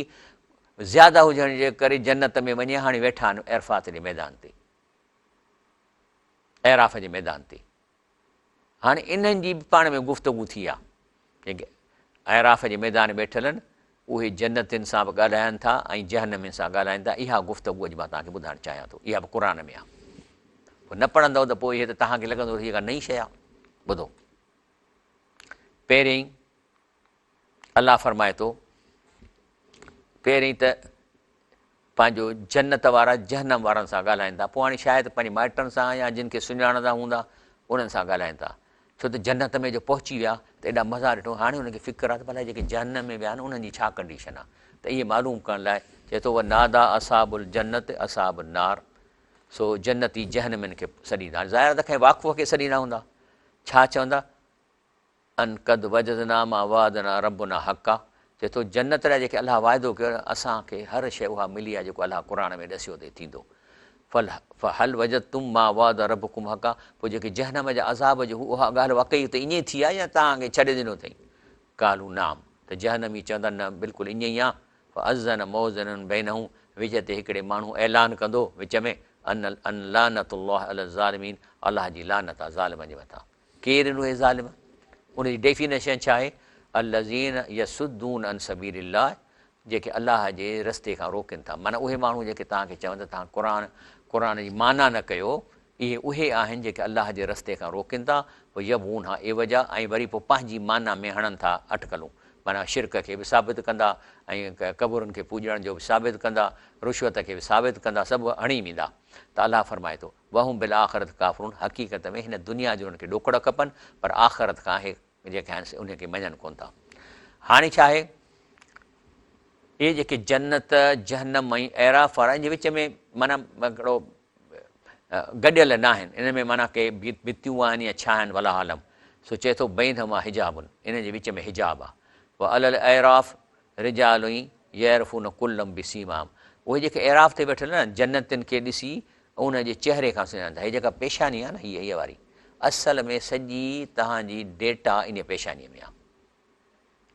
زياده هجڻ جي ڪري جنت ۾ وڃي هاڻي ويٺا آهن عرفات جي ميدان تي، اعراف جي ميدان تي. هاڻي انهن جي به پاڻ ۾ گفتگو ٿي آ جيڪي اعراف جي ميدان ويٺل آهن. اهي جنتين سان به ڳالهائن ٿا ۽ جهنمين سان ڳالهائن ٿا. اها گفتگو اڄ مان توهان کي ٻڌائڻ چاهيان ٿو. اها به قرآن ۾ آهي. پوء نه پڙهندؤ ته پوء هي ته توهان کي لڳندو ته هيء ڪا نئين شيء آهي. ٻڌو، پهرين الله فرمائي ٿو، پهرين ته پنهنجو جنت وارا جهنم وارن سان ڳالهائن ٿا، پوء هاڻي شايد پنهنجي مائٽن سان يا جن کي سڃاڻندا هوندا انهن سان ڳالهائن ٿا، ڇو ته جنت ۾ جو پهچي ويا ته ايڏا مزا ڏٺو، هاڻي انهن کي فڪر آهي ته ڀلا جيڪي جهنم ۾ ويا آهن انهن جي ڇا ڪنڊيشن آهي، ته اهي معلوم ڪرڻ لاء چئي ٿو ونادا اصحاب الجنت اصحاب النار، سو جنتي جهنمين کي سڏيندا، هاڻي ظاهر آهي ته ڪنهن واقف کي سڏيندا هوندا، ڇا چوندا؟ ان قد وجدنا ما وعدنا ربنا حقا، چئي ٿو جنت لاء جيڪي الله وعدو ڪيو آهي اسان کي هر شيء اها ملي آهي جيڪو الله قرآن ۾ ڏسيو ته ٿيندو. فهل وجدتم ما وعد ربڪم حقا، پوء جيڪي جهنم جا عذاب جو هو اها ڳالهه واقعي اتي ائين ٿي آهي يا توهان کي ڇڏي ڏنو اٿئي؟ قالوا نعم، ته جهنمي چوندا نه بلڪل ائين ئي آهي. فاذن مؤذن بينهم، وچ تي هڪڙي ماڻهو اعلان ڪندو وچ ۾، ان لعنة الله علي الظالمين، الله جي لعنت آهي ظالمن جي مٿان. ڪير آهن اهي ظالم؟ ان جي ڊيفينيشن ڇا آهي؟ الذين يصدون عن سبيل الله جيڪي الله جي رستي کان روڪين ٿا. معنيٰ اهي ماڻهو جيڪي توهان کي چون ته توهان قرآن قرآن جي معنيٰ نه ڪيو، اهي اهي آهن جيڪي الله جي رستي کان روڪين ٿا، ويبغونها عوجا ۽ وري پوء پنهنجي معنيٰ ۾ هڻن ٿا اٽڪلون. معنيٰ شرڪ کي به ثابت ڪندا ۽ قبرن کي پوڄڻ جو به ثابت ڪندا، رشوت کي به ثابت ڪندا، سڀ هڻي ويندا. ته الله فرمائي ٿو. وهم بالآخرة ڪافرون حقيقت ۾ هن دنيا جو انهن کي ڏوڪڙ کپن پر آخرت کان اهي جيڪي آهن سي انهي کي مڃن ڪونه ٿا. هاڻي ڇا آهي اهي جيڪي جنت، جهنم ۽ اعراف وارا ان جي وچ ۾ معنيٰ هڪڙو گڏيل نه آهن ان ۾ معنيٰ ڪي ڀتيون آهن يا ڇا آهن والله اعلم سو چئي ٿو بينهما حجاب انهن جي وچ ۾ حجاب آهي وعلي الاعراف رجال يعرفون ڪلا بسيماهم اهي جيڪي اعراف تي ويٺل آهن نه جنتين کي ڏسي ان جي چهري کان سڃاڻن ٿا. هيء جيڪا پيشاني آهي نه، هيء هيء واري، اصل ۾ سڄي توهان جي ڊيٽا انهيء پيشانيء ۾ آهي.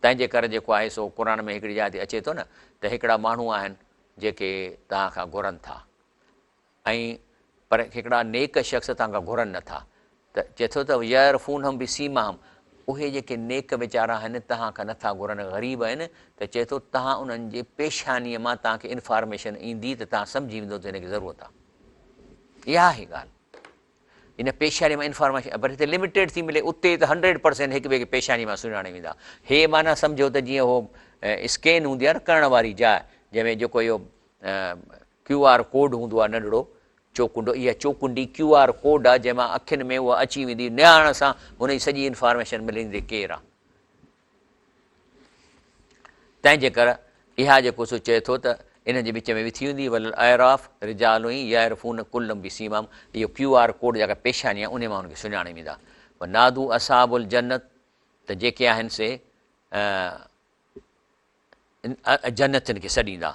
تنهن جي ڪري جيڪو آهي سو قرآن ۾ هڪڙي جاء تي اچي ٿو نه ته هڪڙا ماڻهو آهن جيڪي توهان کان گهرن ٿا ۽ پر هڪڙا نيڪ شخص توهان کان گهرن نه ٿا. ته چئي ٿو ته يعرفونهم بسيماهم اهي جيڪي نيڪ ويچارا آهن توهان کان نٿا گهرن غريب آهن ته چئي ٿو توهان انهن جي پيشانيء مان توهان کي انفارميشن ايندي ته توهان سمجهي ويندو ته هن کي ضرورت آهي. اها آهي ڳالهه. ان پيشانيء مان انفارميشن پر هتي لميٽيڊ ٿي ملي اتي ته 100% هڪ ٻئي کي پيشانيء مان سڃاڻي ويندا. هي معنيٰ سمجهو ته جيئن هو اسڪين هوندي آهي نه ڪرڻ واري جاء جنهن ۾ جيڪو اهو ڪيو آر ڪوڊ هوندو آهي ننڍڙو چوڪنڊو، اها چوڪنڊي ڪيو آر ڪوڊ آ جنهن مان اکين ۾ اها اچي ويندي، نهارڻ سان هن جي سڄي انفارميشن ملي ويندي ڪير آ. تنهن جي ڪر اها جيڪو سو چئي ٿو ته انهن جي وچ ۾ وٿي هوندي، ولالاعراف رجال يعرفون ڪلا بسيماهم، اهو ڪيو آر ڪوڊ جيڪا پيشاني آ انهي مان هن کي سڃاڻي ويندا. ونادوا اصحاب الجنت ته جيڪي آهن سي جنتين کي سڏيندا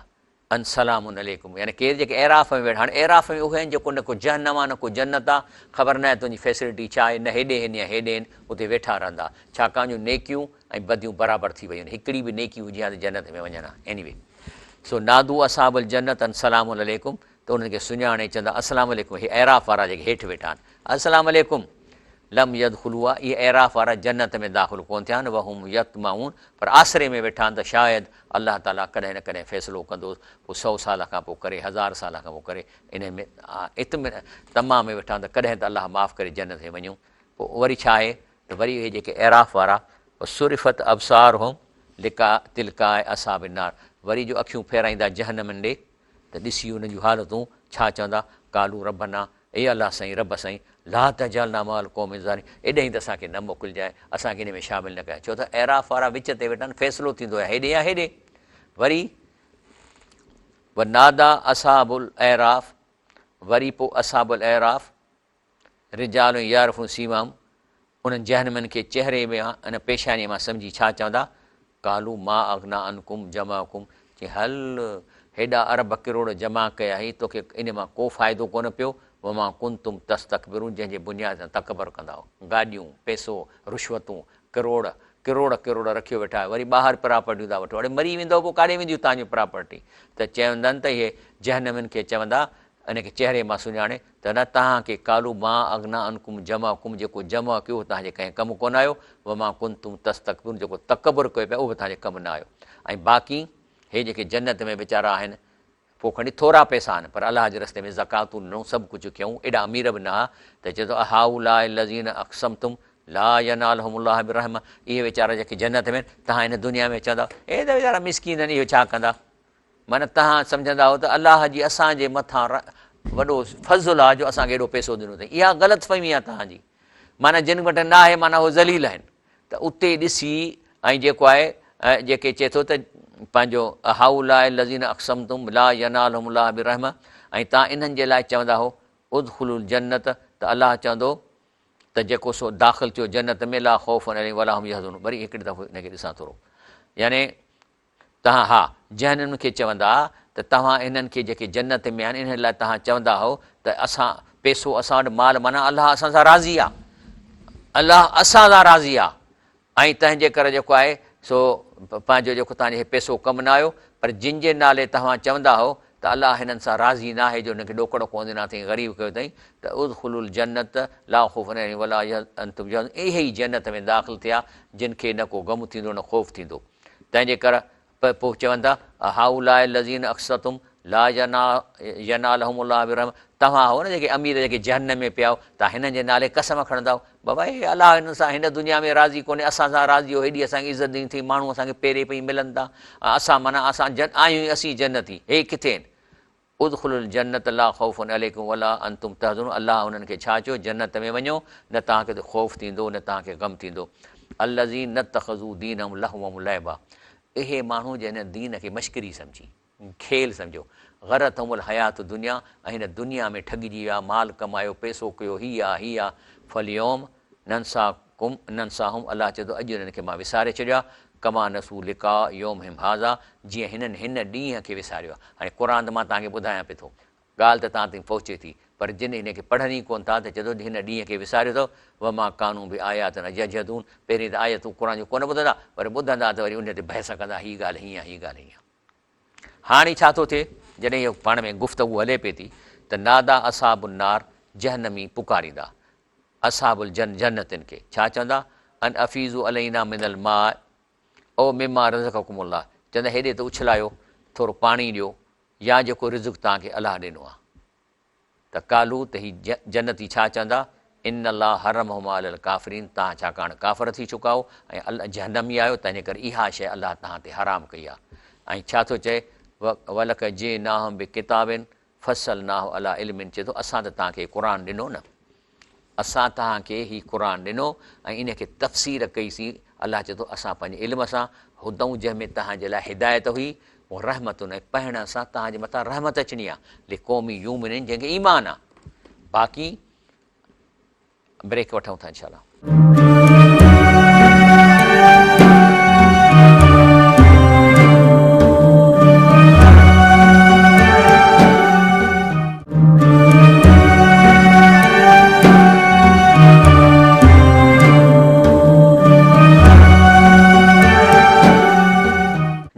ان سلام عليڪم يعني ڪير جيڪي اعراف ۾ ويٺا هاڻي اعراف ۾ اهي آهن جيڪو نه ڪو جهنم آ نه ڪو جنت آ خبر ناهي تنهنجي فيسلٽي ڇا آهي نه هيڏي هن يا هيڏي هن اتي ويٺا رهندا ڇاڪاڻ جو نيڪيون ۽ بديون برابر ٿي ويون آهن هڪڙي به نيڪي هجي ها ته جنت ۾ وڃن ها ايني وي سو نادو اصحاب الجنت ان سلام عليڪم ته انهن کي سڃاڻي چوندا السلام عليڪم هي اعراف وارا جيڪي هيٺ ويٺا آهن السلام عليڪم لم يدخلوها اهي اعراف وارا جنت ۾ داخل ڪونه ٿيا آهن وهم يطمعون پر آسري ۾ ويٺا آهن ته شايد الله تعالي ڪڏهن نه ڪڏهن فيصلو ڪندو پوء سئو سال کان پوء ڪري هزار سال کان پوء ڪري انهي ۾ اطمئن طمع ۾ ويٺا آهن ته ڪڏهن ته الله معاف ڪري جنت ۾ وڃون پوء وري ڇا آهي ته وري اهي جيڪي اعراف وارا وصرفت ابصارهم لقاء تلقاء اصحاب النار وري جو اکيون ڦيرائيندا جهنمن ڏي ته ڏسي انهن جون حالتون ڇا چوندا قالوا ربنا اي الله سائين، رب سائين، لا تجعلنا مع القوم الظالمين، ايڏانهن ته اسان کي نه موڪلجانء، اسان کي انهي ۾ شامل نه ڪجانء، ڇو ته اعراف وارا وچ تي ويٺا آهن، فيصلو ٿيندو يا هيڏي يا هيڏي. وري وناديٰ اصحاب الاعراف، وري پوء اصحاب الاعراف، رجال يعرفون سيماهم، انهن جهنمين کي چهري ۾ ان پيشانيء مان سمجهي ڇا چوندا؟ قالوا ما اغنيٰ عنڪم جمعڪم، چي هل هيڏا ارب ڪروڙ جمع ڪيا هي توکي ان مان ڪو فائدو ڪونه پيو، وما ڪنتم تستڪبرون جنهن جي بنياد تان تڪبر ڪندا هئو، گاڏيون، پئسو، رشوتون، ڪروڙ، ڪروڙ ڪروڙ رکيو ويٺا آهيو، وري ٻاهر پراپرٽيون ٿا وٺو، اڙي مري ويندؤ پوء ڪاڏي وينديون توهان جون پراپرٽي؟ ته چوندن ته اهي جهنمين کي چوندا ان کي چهري مان سڃاڻي ته نه توهان کي قالوا ما اغنيٰ عنڪم جمعڪم جيڪو جمع ڪيو اهو توهان جي ڪنهن ڪم ڪونه آيو وما ڪنتم تستڪبرون جيڪو تڪبر ڪيو پيا اهو به توهان جي ڪم نه آيو. ۽ باقي هي جيڪي جنت ۾ ويچارا آهن پوء کڻي ٿورا پئسا آهن پر الله جي رستي ۾ زڪواتون ڏنئون سڀ ڪجهه ڪيائون ايڏا امير به نه ها ته چئي ٿو اهؤلاء الذين اقسمتم لا ينالهم الله برحمة اهي ويچارا جيڪي جنت ۾ آهن توهان هن دنيا ۾ چوندا اهي ته ويچارا مسڪين آهن اهي ڇا ڪندا معنيٰ توهان سمجهندا هو ته الله جي اسان جي مٿان وڏو فضل آهي جو اسان کي ايڏو پئسو ڏنو اٿئي اها غلط فهمي آهي توهان جي معنيٰ جن وٽ نه آهي معنيٰ هو ذليل آهن ته اتي ڏسي ۽ جيڪو آهي جيڪي چئي ٿو ته پنهنجو هؤلاء الذين اقسمتم لا ينالهم الله برحمة ۽ توهان انهن جي لاء چوندا هو ادخلوا الجنة ته الله چوندو ته جيڪو سو داخل ٿيو جنت ۾ لا خوف عليهم ولا هم يحزنون وري هڪڙي دفعو ان کي ڏسان ٿورو يعني توهان ها، جهنم کي چوندا ته توهان انهن کي جيڪي جنت ۾ آهن انهن لاء توهان چوندا هئو ته اسان پئسو اسان وٽ مال معنيٰ الله اسان سان راضي آهي الله اسان سان راضي آهي ۽ تنهن جي ڪري جيڪو آهي سو پنهنجو جيڪو توهان جو پئسو ڪم نه آيو پر جن جي نالي توهان چوندا هئو ته الله هنن سان راضي نه آهي جو هنن کي ڏوڪڙ ڪونه ڏنا اٿئي غريب ڪيو اٿئي ته ادخلوا الجنت لا خوف عليهم ولا انتم يحزنون اهي ئي جنت ۾ داخل ٿيا جن کي نه ڪو غم ٿيندو نه خوف ٿيندو تنهن جي ڪر پوء چون ٿا، هؤلاء الذين اقسمتم لا ينالهم الله برحمة توهان هئو نه جيڪي امير جيڪي جهنم ۾ پيا هئو، توهان هنن جي نالي قسم کڻندا هئو، بابا هي الله هنن سان هن دنيا ۾ راضي ڪونهي، اسان سان راضي هو، هيڏي اسان کي عزت ڏني اٿئي، ماڻهو اسان کي پيري پئي ملن ٿا، اسان معنيٰ اسان آهيون ئي اسين جنتي، هي ڪٿي آهن؟ ادخلوا الجنة لا خوف عليڪم ولا انتم تحزنون الله انهن کي ڇا چيو جنت ۾ وڃو نه توهان کي خوف ٿيندو نه توهان کي غم ٿيندو الذين اتخذوا دينهم لهوا ولعبا اهي ماڻهو جنهن دين کي مشڪري سمجهي کيل سمجهيو غرتهم الحياة الدنيا ۽ هن دنيا ۾ ٺڳجي ويا مال ڪمايو پئسو ڪيو هي آ هي آ فاليوم ننساڪم ننساهم الله چئي ٿو اڄ انهن کي مان وساري ڇڏيو آهي ڪما نسو لقاء يومهم هذا جيئن هنن هن ڏينهن کي وساريو آهي. هاڻي قرآن ته مان توهان کي ٻڌايان پئي ٿو، ڳالهه ته توهان تائين پهچي ٿي، پر جن هن کي پڙهن ئي ڪونه ٿا ته چئي ٿو هن ڏينهن کي وساريو اٿو، وما ڪانوا بآياتنا يجحدون پهرين ته آيتون قرآن جون ڪونه ٻڌندا، وري ٻڌندا ته وري انهي تي بحث ڪندا، هي ڳالهه هيئن آهي، هي ڳالهه هيئن آهي. هاڻي ڇا ٿو ٿئي، جڏهن اهو پاڻ ۾ گفتگو هلي پئي ٿي ته ناديٰ اصحاب النار جهنمي پڪاريندا اصحاب الجنة جنتين کي، ڇا چوندا، ان افيضوا علينا من الماء او مما رزقڪم الله چوندا هيڏي ته اڇلايو ٿورو پاڻي ڏيو يا جيڪو رزق توهان کي الله ڏنو آهي ته قالو ته هي جنتي ڇا چوندا ان الله حرمهما علي الڪافرين توهان ڇاڪاڻ ڪافر ٿي چڪا آهيو ۽ الله جهنمي آهيو تنهنجي ڪري اها شيء الله توهان تي حرام ڪئي آهي ۽ ڇا ٿو چئي ولقد جئناهم بڪتاب فصلناه علي علم چئي ٿو اسان ته توهان کي قرآن ڏنو نه اسان توهان کي هي قرآن ڏنو ۽ ان کي تفسير ڪئي سين، الله چئي ٿو اسان پنهنجي علم سان هدئون جنهن ۾ توهان جي لاء هدايت هئي ورحمة ۽ پڙهڻ سان توهان جي مٿان رحمت اچڻي آهي لقوم يؤمنون جنهن کي ايمان آهي باقي بريڪ وٺون ٿا انشاء الله.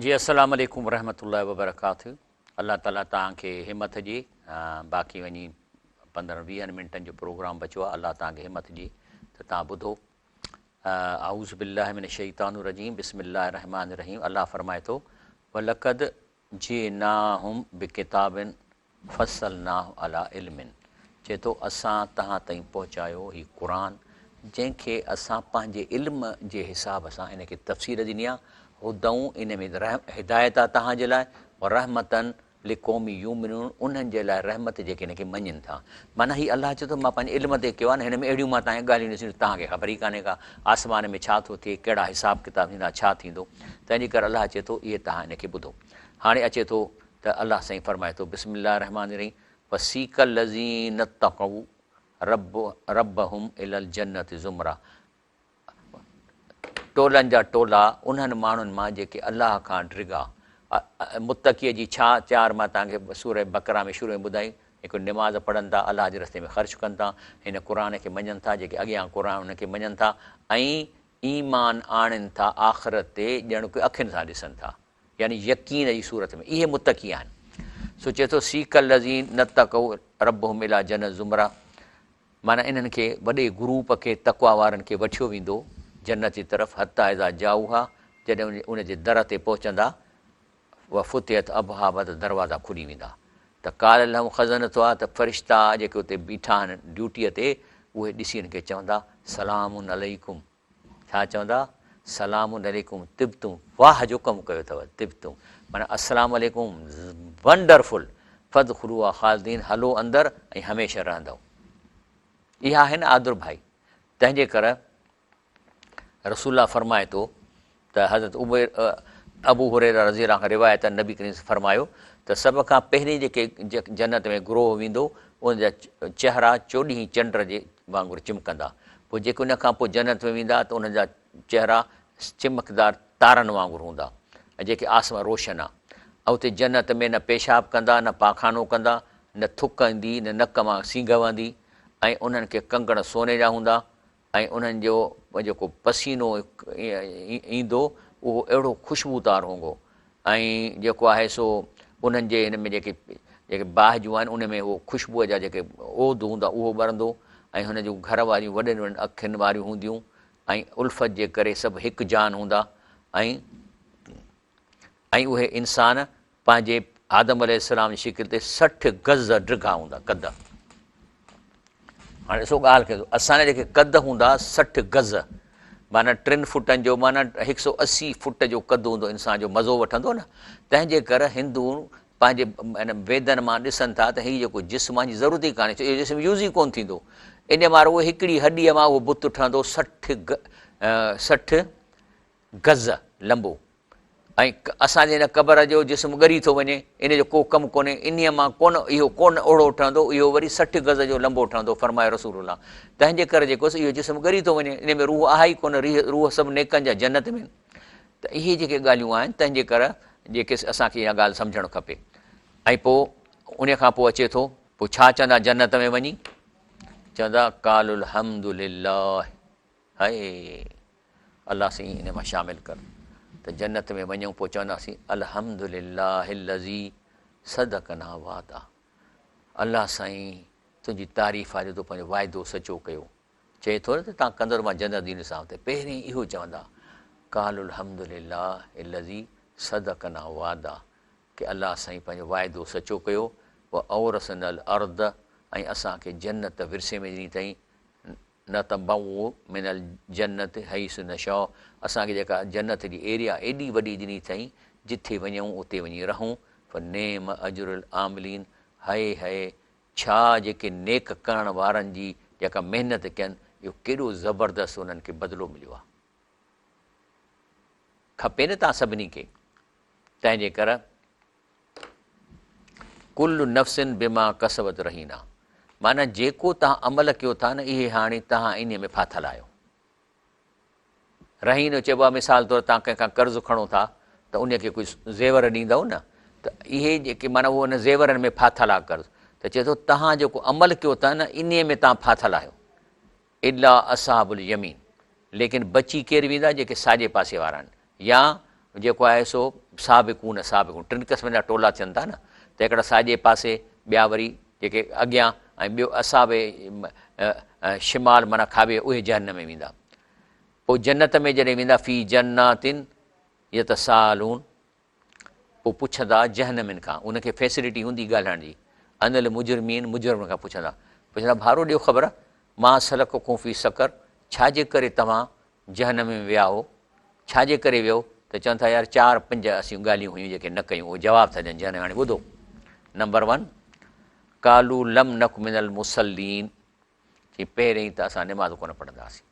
جي السلام عليڪم ورحمة الله وبرڪاته الله تعالي توهان کي همٿ ڏي باقي وڃي 15 20 منٽن جو پروگرام بچيو آهي الله توهان کي همٿ ڏي ته توهان ٻڌو اعوذ بالله من الشيطان الرجيم بسم الله الرحمن الرحيم الله فرمائي ٿو ولقد جئناهم بڪتاب فصلناه علي علم چئي ٿو اسان توهان تائين پهچايو هي قرآن جنهن کي اسان پنهنجي علم جي حساب سان ان کي تفسير ڏني آهي هدئون ان ۾ هدايت آهي توهان جي لاء ورحمة لقوم يؤمنون انهن جي لاء رحمت جيڪي ان کي مڃين ٿا معنيٰ هي الله چئي ٿو مان پنهنجي علم تي ڪيو آهي نه هن ۾ اهڙيون مان توهان کي ڳالهيون ڏسيون توهان کي خبر ئي ڪانهي ڪا آسمان ۾ ڇا ٿو ٿئي ڪهڙا حساب ڪتاب ٿيندا ڇا ٿيندو تنهن جي ڪري الله چئي ٿو اهي توهان ان کي ٻڌو هاڻي اچي ٿو ته الله سائين فرمائي ٿو، بسم الله الرحمٰن الرحيم وسيق الذين اتقوا رب ربهم الي الجنة زمرا ٽولن جا ٽولا انهن ماڻهن مان جيڪي الله کان ڊڳا. متقيء جي ڇا چار مان توهان کي سورة بقره ۾ شروع ۾ ٻڌائي، هڪ نماز پڙهن ٿا، الله جي رستي ۾ خرچ ڪن ٿا، هن قرآن کي مڃن ٿا، جيڪي اڳيان قرآن ان کي مڃن ٿا ۽ ايمان آڻين ٿا آخرت تي ڄڻ ڪي اکين سان ڏسن ٿا. يعني يقين جي صورت ۾ اهي متقي آهن. سو چئي ٿو سيق الذين اتقوا ربهم الي جنة زمرا معنيٰ انهن کي وڏي گروپ کي تقويٰ وارن کي وٺيو ويندو جنت جي طرف حتيٰ اذا جاءوها جڏهن ان جي در تي پهچندا، وفتحت ابوابها ته دروازا کلي ويندا ته قال لهم خزنتها ته فرشتا جيڪي اتي بيٺا آهن ڊيوٽيء تي اهي ڏسي ان کي چوندا سلام عليڪم ڇا چوندا سلام عليڪم طبتم واهه جو ڪم ڪيو اٿو طبتم معنيٰ السلام عليڪم ونڊرفل فادخلوها خالدين هلو اندر ۽ هميشه رهندؤ اها آهي نه آدر ڀائي تنهن جي ڪري رسول الله فرمائي ٿو ته حضرت ابو هريره رضي الله کان روايت آهي نبي ڪريم فرمايو ته سڀ کان پهرين جيڪي جنت ۾ گروهه ويندو ان جا چهرا چوڏهين چنڊ جي وانگر چمڪندا پوء جيڪي ان کان پوء جنت ۾ ويندا ته انهن جا چهرا چمڪدار تارن وانگر هوندا ۽ جيڪي آسمان روشن آ ۽ اتي جنت ۾ نه پيشاب ڪندا نه پاخانو ڪندا نه ٿڪ ايندي نه نڪ مان سينگهه وهندي ۽ انهن کي ڪنگڻ سوني جا هوندا ۽ انهن جو جيڪو پسينو ايندو اهو اهڙو خوشبودار هوندو ۽ جيڪو آهي سو انهن جي هن ۾ جيڪي جيڪي باهه جون آهن ان ۾ اهو خوشبوء جا جيڪي عود هوندا اهو ٻرندو ۽ هن جون گهر واريون وڏين وڏين اکين واريون هونديون ۽ الفت جي ڪري سڀ هڪ جان هوندا ۽ ۽ اهي انسان پنهنجي آدم عليه السلام جي شڪل تي 60 گز ڊگها هوندا قد. هاڻي ڏسو ڳالهه کي اسان جا جيڪي قد هوندا 60 گز معنيٰ ٽن فٽن جو معنيٰ هڪ سو اسي فٽ جو قد هوندو انسان جو مزو وٺندو نه تنهن جي ڪري هندو پنهنجي ان ويدن مان ڏسن ٿا ته هي جيڪو جسم آهي جي ضرورت ئي ڪانهي ڇو اهو جسم يوز ئي ڪونه ٿيندو ان مان رڳو هڪڙي هڏيء مان اهو بت ٺهندو 60 گز لنبو ۽ اسان جي هن قبر جو جسم ڳري ٿو وڃي، ان جو ڪو ڪم ڪونهي، انهيء مان ڪونه اهو ڪونه اوڙو ٺهندو، اهو وري 60 گز جو لنبو ٺهندو، فرمايو رسول الله تنهن جي ڪري جيڪو اهو جسم ڳري ٿو وڃي، ان ۾ روح آهي ئي ڪونه، روح سڀ نيڪن جا جنت ۾. ته اهي جيڪي ڳالهيون آهن، تنهن جي ڪري جيڪي اسان کي اها ڳالهه سمجهڻ کپي. ۽ پوء انهيء کان پوء اچي ٿو. پوء ڇا چوندا جنت ۾ وڃي؟ چوندا قالوا الحمد لله. هاء! الله سائين ان مان شامل ڪر ته جنت ۾ وڃون پوء چونداسين الحمد لله الذي صدقنا وعده الله سائين تنهنجي تعريف آهي جو تو پنهنجو واعدو سچو ڪيو چئي ٿو نه ته تان ڪندر مان جنت ڏيندوسانو ته پهرين اهو چوندا قالوا الحمد لله الذي صدقنا وعده ڪي الله سائين پنهنجو واعدو سچو ڪيو واورثنا الارض ۽ اسان کي جنت ورثي ۾ ڏني اٿئي نتبوء من الجنة حيث نشاء اسان کي جيڪا جنت جي ايريا ايڏي وڏي ڏني اٿئين جٿي وڃون اتي وڃي رهون فنعم اجر العاملين هئي هئي ڇا جيڪي نيڪ ڪرڻ وارن جي جيڪا محنت ڪين اهو ڪيڏو زبردست انهن کي بدلو مليو آهي کپي نه تان سڀني کي تنهن جي ڪر ڪل نفس بما ڪسبت رهينه معنيٰ جيڪو توهان عمل ڪيو ٿا نه اهي هاڻي توهان انهي ۾ ڦاٿل آهيو. رهينو چئبو آهي مثال طور توهان ڪنهن کان قرض کڻو ٿا ته انهي کي ڪجهه زيور ڏيندؤ نه ته اهي جيڪي معنيٰ اهو ان زيورن ۾ ڦاٿل آهي قرض ته چئي ٿو توهان جيڪو عمل ڪيو ٿا نه انهي ۾ توهان ڦاٿل آهيو. الا اصحاب اليمين ليڪن بچي ڪير ويندا جيڪي ساڄي پاسي وارا آهن يا جيڪو آهي سو سابقون سابقون ٽن قسمن جا ٽولا ٿين ٿا نه ته هڪڙا ساڄي پاسي ٻيا وري جيڪي اڳيان ۽ ٻيو اصحاب شمال معنيٰ کاٻي اهي جهنم ۾ ويندا پوء جنت ۾ جڏهن ويندا في جنات يتسالون پوء پڇندا جهنمين کان، ان کي فيسلٽي هوندي ڳالهائڻ جي، عن المجرمين مجرمن کان پڇندا، پڇندا ڀارو ڏيو خبر، ما سلڪکم في سقر ڇا جي ڪري توهان جهنم ۾ ويا هو، ڇا جي ڪري ويو، ته چون ٿا يار چار پنج اسين ڳالهيون هيون جيڪي نه ڪيون، اهي جواب ٿا ڏين جهنمي هاڻي ٻڌو، نمبر ون، قالوا لم نڪ من المصلين چي پهرين ته اسان نماز ڪونه پڙهندا هئاسين،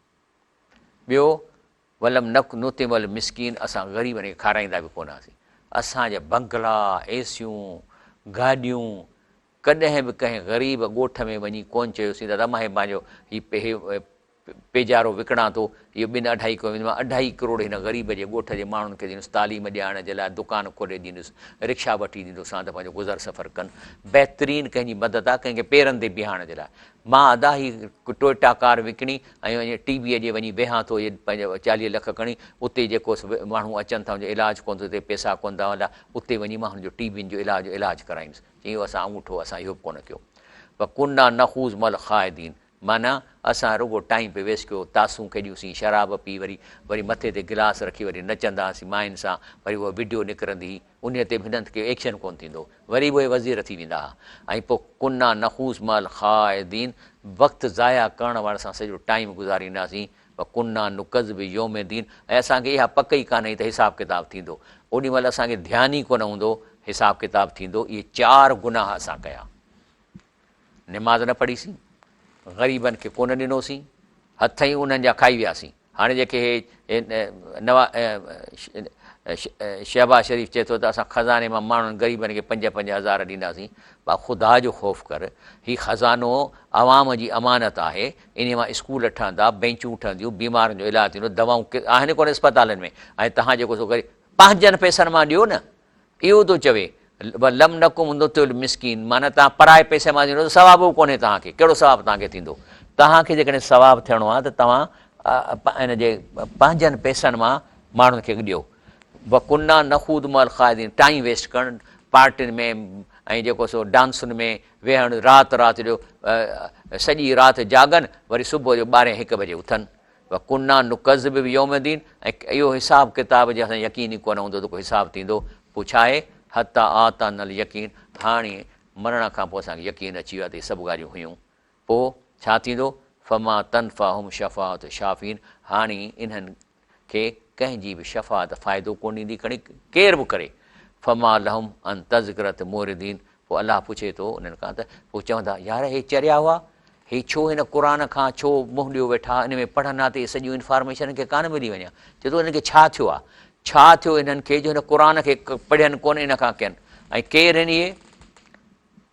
ٻيو ولم نڪ نطعم المسڪين اسان غريبن کي کارائيندا به ڪونه هئاسين. اسان جا بنگلا، ايسيون، گاڏيون ڪڏهن به ڪنهن غريب ڳوٺ ۾ وڃي ڪونه چيوسين دادا مان هي پنهنجو هي پيجارو وڪڻان ٿو اهو ٻن اڍائي ڪروڙ مان اڍائي ڪروڙ هن غريب جي ڳوٺ جي ماڻهن کي ڏيندس تعليم ڏيارڻ جي لاء دڪان کولي ڏيندس رڪشا وٺي ڏيندوسان ته پنهنجو گذر سفر ڪن بهترين ڪنهن جي مدد آهي ڪنهن کي پيرن تي بيهارڻ جي لاء مان ادا هي ٽوئيٽا ڪار وڪڻي ۽ وڃي ٽي بي جي وڃي ويهان ٿو اهي پنهنجا 40 لک کڻي اتي جيڪو ماڻهو اچن ٿا ان جو علاج ڪونه ٿو ٿئي پئسا ڪونه ٿا هلا اتي وڃي مان هن جو ٽي بين جو علاج علاج ڪرائيندس چيائين اهو اسان انگوٺو اسان اهو به ڪونه ڪيو وڪنا نخوض مع الخائضين. معنيٰ اسان رڳو ٽائيم پئي ويسٽ ڪيو، تاسون کيڏيونسين، شراب پي وري وري مٿي تي گلاس رکي وري نچندا هئاسين ماين سان، وري اها وڊيو نڪرندي هئي، انهيء تي به هنن کي ايڪشن ڪونه ٿيندو هو، وري به اهي وزير ٿي ويندا ها ۽ پوء ڪنا نخوض مع الخائضين وقت ضايع ڪرڻ وارن سان سڄو ٽائيم گذارينداسين، وڪنا نڪذب بيوم الدين ۽ اسان کي اها پڪ ئي ڪانه هئي ته حساب ڪتاب ٿيندو، اوڏي مهل اسان کي ڌيان ئي ڪونه هوندو حساب ڪتاب ٿيندو، اهي چار گناهه اسان ڪيا. نماز نه پڙهيسين، غريبن کي ڪونه ڏنوسين، هٿ ئي انهن جا کائي وياسين. هاڻي جيڪي هي نوا شهباز شريف چئي ٿو ته اسان خزاني مان ماڻهن غريبن کي پنج پنج هزار ڏينداسين، ڀاء خدا جو خوف ڪر، هي خزانو عوام جي امانت آهي، انهي مان اسڪول ٺهندا، بينچون ٺهنديون، بيمارن جو علاج ٿيندو، دوائون آهن ڪونه اسپتالن ۾ ۽ توهان جيڪو سو غريب پنهنجن پئسن مان ڏيو نه. اهو ٿو چوي، ولم نڪ نطعم المسڪين معنيٰ توهان پرائي پئسي مان ڏيندو ته ثواب به ڪونهي توهان کي، ڪهڙو ثواب توهان کي ٿيندو؟ توهان کي جيڪڏهن ثواب ٿيڻو آهي ته توهان ان جي پنهنجن پئسن مان ماڻهن کي ڏيو. وڪنا نخوض مع الخائضين ٽائيم ويسٽ ڪرڻ پارٽين ۾ ۽ جيڪو سو ڊانسن ۾ ويهڻ رات رات جو سڄي رات جاڳن وري صبح جو ٻارهين هڪ بجي اٿن. وڪنا نڪذب بيوم الدين ۽ اهو حساب ڪتاب جي اسان يقين ئي ڪونه هوندو ته ڪو حساب ٿيندو پوء ڇا آهي حتي آتانا اليقين هاڻي مرڻ کان پوء اسان کي يقين اچي ويو آهي ته اهي سڀ ڳالهيون هيون پوء ڇا ٿيندو فما تنفعهم شفاعت الشافعين هاڻي انهن کي ڪنهن جي به شفاعت فائدو ڪونه ڏيندي کڻي ڪير به ڪري فما لهم عن تذڪرة معرضين پوء الله پڇي ٿو انهن کان ته پوء چوندا يار هي چريا هئا هي ڇو هن قرآن کان ڇو منهن ڏيو ويٺا ان ۾ پڙهن ها ته اهي سڄيون انفارميشن هنن کي ڪانه ملي وڃي ها چئي ٿو انهن کي ڇا ٿيو آهي ڇا ٿيو انهن کي جو هن قرآن کي پڙهين ڪونه ان کان ڪين ۽ ڪير هن اهي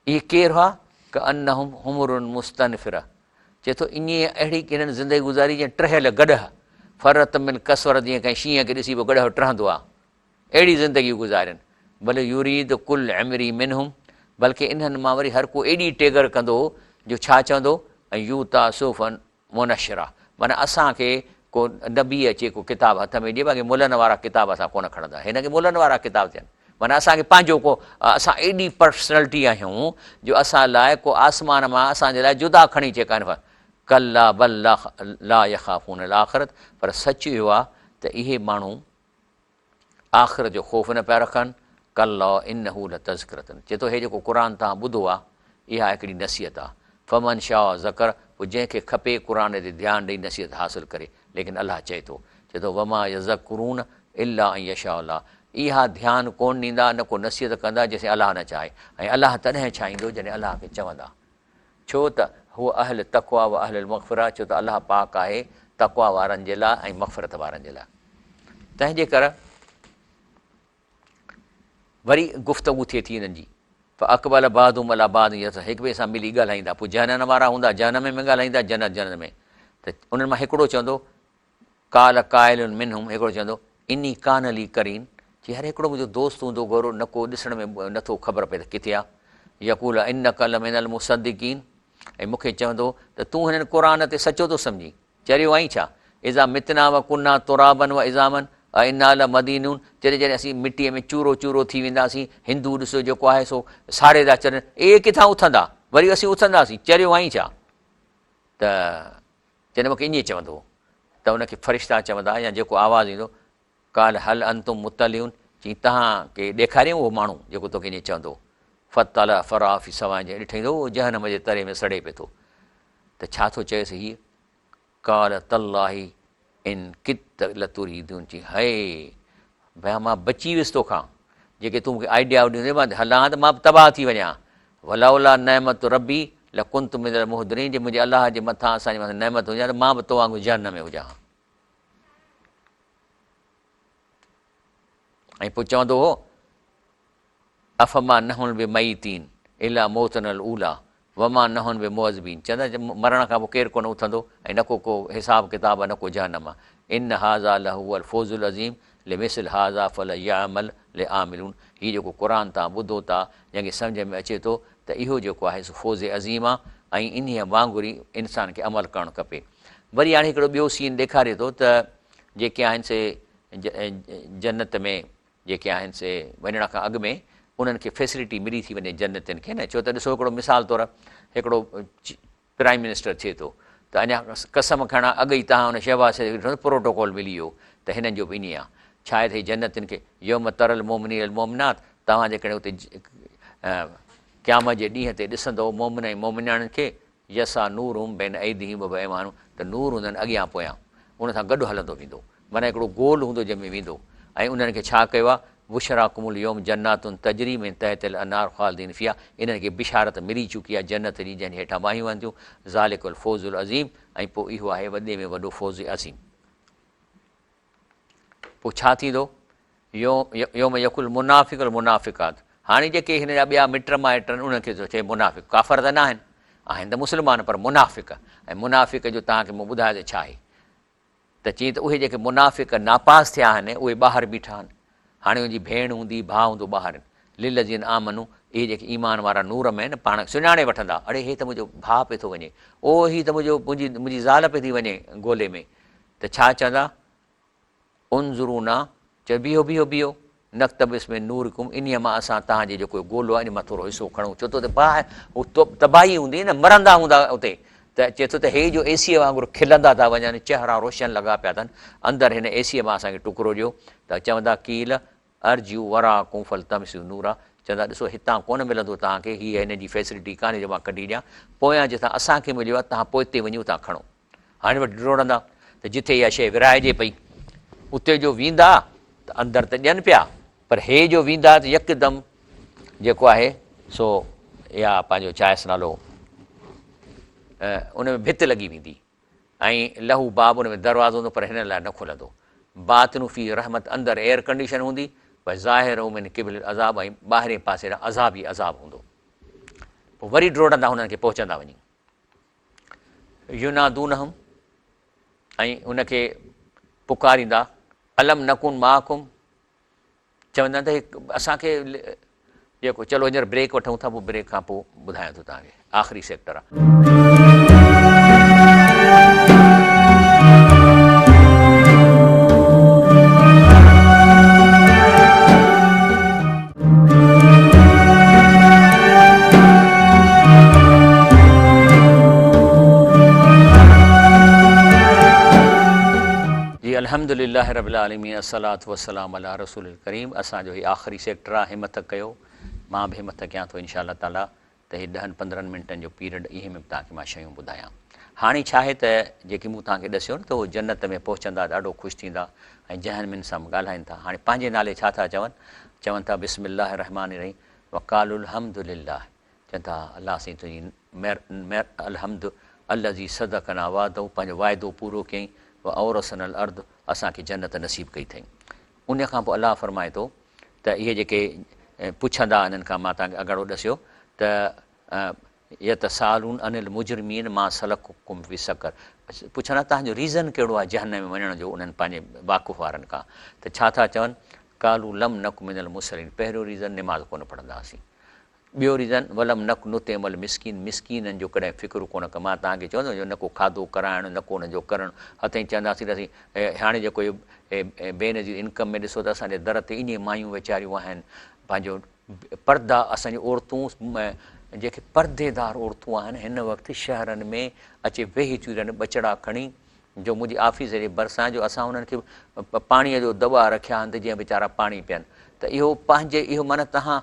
اهي ڪير هئا ڪأنهم حمر مستنفره چئي ٿو ائين اهڙي هنن زندگي گذاري جيئن ٽهيل گڏهه فرت من قسورة جيئن ڪنهن شينهن کي ڏسي پوء گڏهه ٽهندو آهي اهڙي زندگي گذارين، بل يريد ڪل امري منهم بلڪه انهن مان وري هر ڪو ايڏي ٽيڳر ڪندو هو جو ڇا چوندو ان يوتا صحفا منشرة معنيٰ اسان کي ڪو نبي اچي ڪو ڪتاب هٿ ۾ ڏئي باقي ملن وارا ڪتاب اسان ڪونه کڻندا هن کي ملن وارا ڪتاب ٿين معنيٰ اسان کي پنهنجو ڪو اسان ايڏي پرسنلٽي آهيون جو اسان لاء ڪو آسمان مان اسان جي لاء جدا کڻي اچي ڪانه ڪلا بل لا يخافون الاخرت پر سچ اهو آهي ته اهي ماڻهو آخرت جو خوف نه پيا رکن، ڪلا انه لتذڪرة چئي ٿو هي جيڪو قرآن توهان ٻڌو آهي اها هڪڙي نصيحت آهي، فمن شاء ذڪر پوء جنهن کي کپي قرآن تي ڌيان ڏئي نصيحت حاصل ڪري، ليڪن الله چئي ٿو چئي ٿو وما يذڪرون الا ان يشاء الله اها ڌيان ڪونه ڏيندا نه ڪو نصيحت ڪندا جيسين الله نه چاهي ۽ الله تڏهن ڇائيندو جڏهن الله کي چوندا. ڇو ته هو اهل التقويٰ و اهل المغفرة ڇو ته الله پاڪ آهي تقويٰ وارن جي لاء ۽ مغفرت وارن جي لاء. تنهن جي ڪر وري گفتگو ٿئي ٿي انهن جي فاقبل بعضهم علي بعض يتساءلون هڪ ٻئي سان ملي ڳالهائيندا پوء جهنم وارا هوندا جهنم ۾ ڳالهائيندا جنت جنت ۾ ته انهن مان هڪڙو چوندو قال قائل منهم هڪڙو چوندو، اني ڪان لي قرين، چي يار هڪڙو منهنجو دوست هوندو گورو نه ڪو ڏسڻ ۾ نه ٿو خبر پئي ته ڪٿي آ، يقول انڪ لمن المصدقين ۽ مون کي چوندو ته تون هنن قرآن تي سچو ٿو سمجهين، چريو آهين ڇا؟ اذا متنا وڪنا ترابا وعظاما ائنا لمدينون جڏهن جڏهن اسين مٽيء ۾ چورو چورو ٿي وينداسين، هندو ڏسو جيڪو آهي سو ساڙي ٿا ڇڏن، اهي ڪٿان اٿندا؟ وري اسين اٿنداسين، چريو آهين ڇا؟ ته جڏهن مون کي ائين چوندو هو ته ان کي فرشتا چوندا يا جيڪو آواز ايندو، قال هل انتم مطلعون چيائين توهان کي ڏيکاريون اهو ماڻهو جيڪو توکي ائين چوندو هو. فاطلع فراء في سواء جڏهن ڏٺائين ته اهو جهنم جي تري ۾ سڙي پئي ٿو ته ڇا ٿو چئيس هيء؟ قال تالله ان ڪدت لتريدون چيائين هي ڀيا مان بچي ويس توکان جيڪي تون مون کي آئيڊيا ڏني مان هلان ها ته مان به تباهه ٿي وڃان ها. ولولا نعمت ربي لڪنت من المحضرين جي منهنجي الله جي مٿان اسان جي مٿان نعمت هجي ها ته مان به تو وانگر جهنم ۾ هجان ها. ۽ پوء چوندو هو افما نحن بميتين الا موتنا الاوليٰ وما نحن بمعذبين چوندا ته مرڻ کان پوء ڪير ڪونه اٿندو ۽ نه ڪو ڪو حساب ڪتاب آهي نه ڪو جهنم آهي ان هذا لهو الفوز العظيم لمثل هذا فليعمل العاملون هي جيڪو قرآن توهان ٻڌو ٿا جنهن کي سمجهه ۾ اچي ٿو ته اهو جيڪو آهي سو فوز عظيم آهي ۽ انهيء وانگر ئي انسان کي عمل ڪرڻ کپي وري هاڻي هڪڙو ٻيو سين ڏيکاري ٿو ته جيڪي آهن سي جنت ۾ جيڪي آهن سي وڃڻ کان اڳ ۾ انهن کي فيسلٽي ملي ٿي وڃي جنتين کي نه ڇو ته ڏسو هڪڙو مثال طور هڪڙو پرائيم منسٽر ٿئي ٿو ته اڃا قسم کڻڻ اڳ ئي توهان ان شهباز شريف کي ڏٺو ته پروٽوڪول ملي ويو ته هنن جو به ائين آهي. ڇا آهي ته هي جنتين کي يوم تري المومنين المومنات توهان جيڪڏهن اتي قيامت جي ڏينهن تي ڏسندؤ مومن ۽ مومنياڻين کي يسعيٰ نورهم بين ايديهم وبايمانهم ته نور هندن اڳيان پويان ان سان گڏ هلندو ويندو معنيٰ هڪڙو گول هوندو جنهن ۾ ويندو ۽ انهن کي ڇا ڪيو آهي بشراڪم اليوم جنات تجري من تحتها الانهار خالدين فيها انهن کي بشارت ملي چڪي آهي جنت جي جنهن جي هيٺان واهيون وهن ٿيون ذلڪ الفوز العظيم ۽ پوء اهو آهي وڏي ۾ وڏو فوز عظيم. پوء ڇا ٿيندو؟ يوم يقول المنافق والمنافقات هاڻي جيڪي هن جا ٻيا مٽ مائٽ آهن انهن کي ٿو چئي منافق ڪافر ته ناهن آهن ته مسلمان پر منافق ۽ منافق جو توهان کي مون ٻڌايو ته ڇا آهي ته چيائين ته اهي جيڪي منافق ناپاس ٿيا آهن اهي ٻاهر بيٺا آهن هاڻي ان جي ڀيڻ هوندي ڀاء هوندو ٻاهر للذين آمنو اهي جيڪي ايمان وارا نور ۾ آهن پاڻ سڃاڻي وٺندا اڙي هي ته منهنجو ڀاء پئي ٿو وڃي او هي ته منهنجو منهنجي منهنجي زال پئي ٿي وڃي گولي ۾ ته ڇا چوندا انظرونا چئو بيهو بيهو بيهو نقتبس من نورڪم انهيء مان اسان توهان جي جيڪو گولو آهي ان مان ٿورو حصو کڻون ڇو ته اتي باهه تباهي هوندي نه مرندا هوندا اتي ته چئي ٿو ته هي جو اي سيء وانگر کلندا ٿا وڃن چهرا روشن لڳا پيا اٿن اندر هن اي سيء مان اسان کي ٽڪرو ڏيو ته چوندا قيل ارجعوا وراءڪم فالتمسوا نورا چوندا ڏسو هتان ڪونه ملندو توهان کي هيء هن جي فيسلٽي ڪانهي جو مان ڪڍي ڏيان پويان جتان اسان کي مليو آهي توهان پوئتي وڃي اتان کڻو هاڻي وٺي ڊوڙندا ته جتي اها شيء ورهائجي پئي، اتي جو ويندا ته اندر ته ڏين پيا، پر هي جو ويندا ته يڪدم جيڪو آهي سو اها پنهنجو ڇا آهيس نالو ان ۾ ڀت لڳي ويندي ۽ لهو باب ان ۾ دروازو هوندو پر هنن لاء نه کلندو. باطنه فيه رحمت اندر ايئر ڪنڊيشن هوندي وظاهره من قبل العذاب ۽ ٻاهرين پاسي ڏانهن عذاب ئي عذاب هوندو. پوء وري ڊوڙندا هنن کي پهچندا وڃي. ينادونهم ۽ ان کي پڪاريندا الم نڪن معڪم چوندا ته اسان کي جيڪو چلو هينئر بريڪ وٺون ٿا پوء بريڪ کان پوء ٻڌايان ٿو توهان کي آخري سيڪٽر آ. جي الحمد لله رب العالمين الصلوة والسلام علي رسول الڪريم اسان جو هي آخري سيڪٽر آ همٿ ڪيو مان به همٿ ڪيان ٿو انشاء الله تعالي ته هي ڏهن پندرهن منٽن جو پيرڊ اهي ۾ به توهان کي مان شيون ٻڌايان. هاڻي ڇا آهي ته جيڪي مون توهان کي ڏسيو نه ته هو جنت ۾ پهچندا ڏاڍو خوش ٿيندا ۽ جهنمين سان به ڳالهائين ٿا. هاڻي پنهنجي نالي ڇا ٿا چون؟ چون ٿا بسم الله الرحمٰن الرحيم وقالوا الحمد لله چون ٿا الله سائين تنهنجي مهر مهر الحمد الذي صدقنا وعده پنهنجو وعدو پورو ڪيائين واورثنا الارض اسان کي جنت نصيب ڪئي اٿئي. ان کان پوء الله فرمائي ٿو ته اهي جيڪي پڇندا انهن کان مان توهان کي اڳاڙو ڏسيو ته يتساءلون عن المجرمين ما سلڪڪم في سقر پڇندا توهان جو ريزن ڪهڙو آهي جهنم ۾ وڃڻ جو انهن پنهنجي واقف وارن کان ته ڇا ٿا چون قالوا لم نڪ من المصلين پهريون ريزن نماز ڪونه پڙهندا هئاسين ٻيو ريزن ولم نڪ نطعم المسڪين مسڪينن جو ڪڏهن فڪر ڪونه ڪيو مان توهان کي چوندو جو نه ڪو کاڌو ڪرائڻ نه ڪو انهن جو ڪرڻ هٿئين چونداسين ته اسين هاڻي جيڪو اهو بينظير انڪم ۾ ڏسو ته اسان جي در تي ايئن مايون ويچاريون آهن پنهنجو پردا اسان جون عورتون جيڪي پرديدار عورتون آهن هن وقت شهرن ۾ اچي ويهي ٿيون رهن ٻچڙا کڻي جو منهنجي آفيس جي ڀرسان جو اسان انهن کي پاڻيء جو دٻا رکيا آهن ته جيئن ويچارا پاڻي پين ته اهو پنهنجي اهو معنيٰ تهان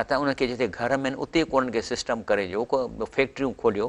ته انهن کي جتي گهر ۾ آهن اتي ڪو انهن کي سسٽم ڪري ڏيو ڪو فيڪٽريون کوليو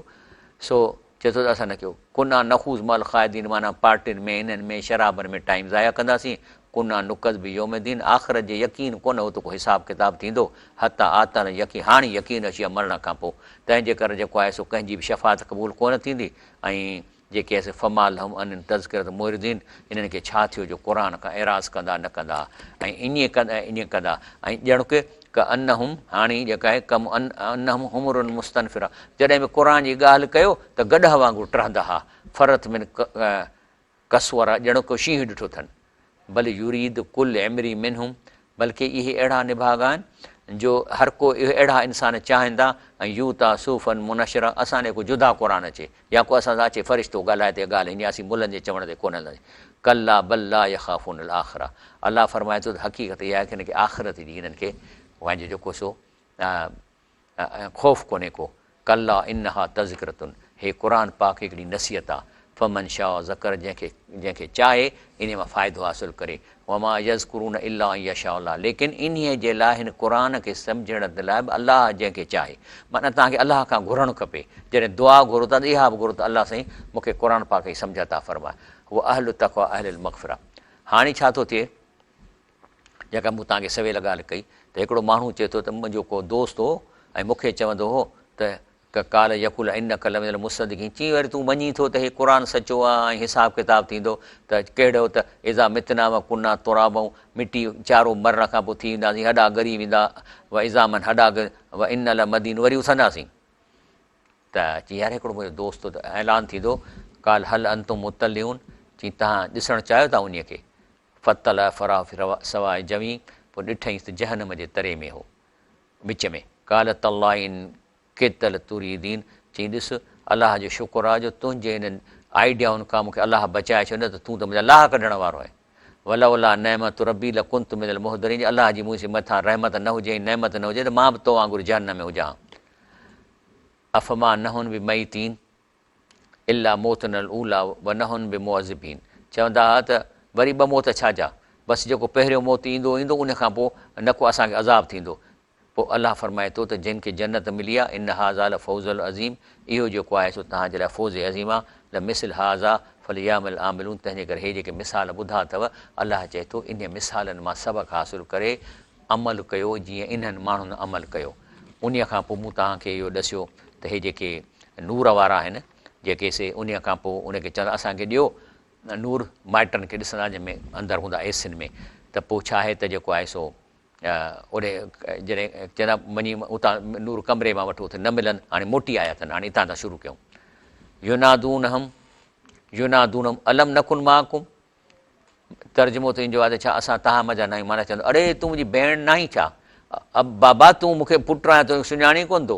سو چئي ٿو ته اسان نه ڪيو ڪنا نخوض مع الخائضين معنيٰ پارٽين ۾ انهن ۾ شرابن ۾ ٽائيم ضايع ڪنداسين ڪنا نڪذب بيوم الدين آخرت جي يقين ڪونه هو ته ڪو حساب ڪتاب ٿيندو حتيٰ آتانا اليقين هاڻي يقين اچي ويو مرڻ کان پوء تنهن جي ڪري جيڪو آهي سو ڪنهن جي به شفاعت قبول ڪونه ٿيندي ۽ جيڪي اسين فما لهم عن التذڪرة معرضين انهن کي ڇا ٿيو جو قرآن کان اعراض ڪندا نه ڪندا ۽ ائين ڪندا ائين ڪندا ۽ ڄڻڪ ڪأنهم هاڻي جيڪا آهي ڪم انهم حمر مستنفرة جڏهن به قرآن جي ڳالهه ڪيو ته گڏهه وانگر ٽهندا ها فرت من قسورة ڄڻڪ شينهن ڏٺو اٿن بل يريد ڪل امري منهم بلڪه اهي اهڙا نڀاڳا آهن جو هر ڪو اهي اهڙا انسان چاهين ٿا ۽ يؤتيٰ صحفا منشرة اسان ڏي ڪو جدا قرآن اچي يا ڪو اسان سان اچي فرشتو ڳالهائي ته اها ڳالهه هيئن اسين ملن جي چوڻ تي ڪونه هلنداسين ڪلا بل لا يخافون الاخرة الله فرمائي ٿو ته حقيقت اها آهي ته هن کي آخرت جي هنن کي پنهنجو جيڪو سو خوف ڪونهي ڪو، ڪلا انها تذڪرة، هي قرآن پاڪ هڪڙي نصيحت آ. فمن شاء ذڪر جنهن کي جنهن کي چاهي انهي مان فائدو حاصل ڪري. وما يذڪرون الا ان يشاء الله ليڪن انهي جي لاء هن قرآن کي سمجهڻ جي لاء به الله جنهن کي چاهي. معنيٰ توهان کي الله کان گهرڻ کپي. جڏهن دعا گهرو ٿا ته اها به گهرو ته الله سائين مون کي قرآن پاڪ جي سمجهه عطا فرماء. هو اهل التقويٰ اهل المغفرة. هاڻي ڇا ٿو ٿئي؟ جيڪا مون توهان کي سويل ڳالهه ڪئي ته هڪڙو ماڻهو چئي ٿو ته منهنجو ڪو دوست هو ۽ مون کي چوندو هو ته قال يقول انک لمن المصدقين چيائين وري تون مڃين ٿو ته هي قرآن سچو آهي ۽ حساب ڪتاب ٿيندو ته ڪهڙو ته اذا متنا وڪنا ترابا مٽي چارو مرڻ کان پوء ٿي وينداسين هڏا ڳري ويندا وعظاما هڏا وانا لمدينون وري اٿنداسين ته چيائين يار هڪڙو منهنجو دوست ته اعلان ٿيندو قال هل انتم مطلعون چيائين توهان ڏسڻ چاهيو ٿا انهي کي فاطلع فرآه في سواء الجحيم پوء ڏٺائينس ته جهنم جي تري ۾ هو وچ ۾. قال تالله ان ڪدت لتردين چيائين ڏس الله جو شڪر آهي جو تنهنجي انهن آئيڊيائن کان مون کي الله بچائي ڇڏيو نه ته تون ته منهنجا لاهه ڪڍڻ وارو آهين. ولولا نعمت ربي لڪنت من المحضرين جي الله جي منهنجي مٿان رحمت نه هجي ۽ نعمت نه هجي ته مان به تو وانگر جهنم ۾ هجان ها. افما نحن بميتين الا موتنا الاوليٰ ونحن بمعذبين چوندا ها ته وري ٻه موت ڇا جا بس جيڪو پهريون موت ايندو ايندو ان کان پوء نه ڪو اسان کي عذاب ٿيندو پوء الله فرمائي ٿو ته جن کي جنت ملي آهي ان هذا لفوز العظيم اهو جيڪو آهي سو توهان جي لاء فوز عظيم آهي لمثل هذا فليعمل العاملون تنهن جي ڪري هي جيڪي مثال ٻڌا اٿو الله چئي ٿو انهي مثالن مان سبق حاصل ڪري عمل ڪيو جيئن انهن ماڻهن عمل ڪيو. انهيء کان پوء مون توهان کي اهو ڏسيو ته هي جيڪي نور وارا آهن، جيڪي سي انهيء کان پوء ان کي چوندا اسان کي ڏيو نور مائٽن کي ڏسندا جنهن ۾ اندر هوندا ايسين ۾ ته پوء ڇا آهي ته جيڪو آهي سو اوڏي جڏهن چوندا وڃي اتان نور ڪمري مان وٺو ته نه ملن هاڻي موٽي آيا اٿن هاڻي اتان ٿا شروع ڪيون ينادونهم ينادونهم الم نڪن معڪم ترجمو ٿيندو آهي ته ڇا اسان توهان منجهان ناهيون؟ معنيٰ چوندو اڙي تون منهنجي ڀيڻ ناهين ڇا؟ بابا تون مون کي پٽ آهيان تون سڃاڻين ڪونه ٿو؟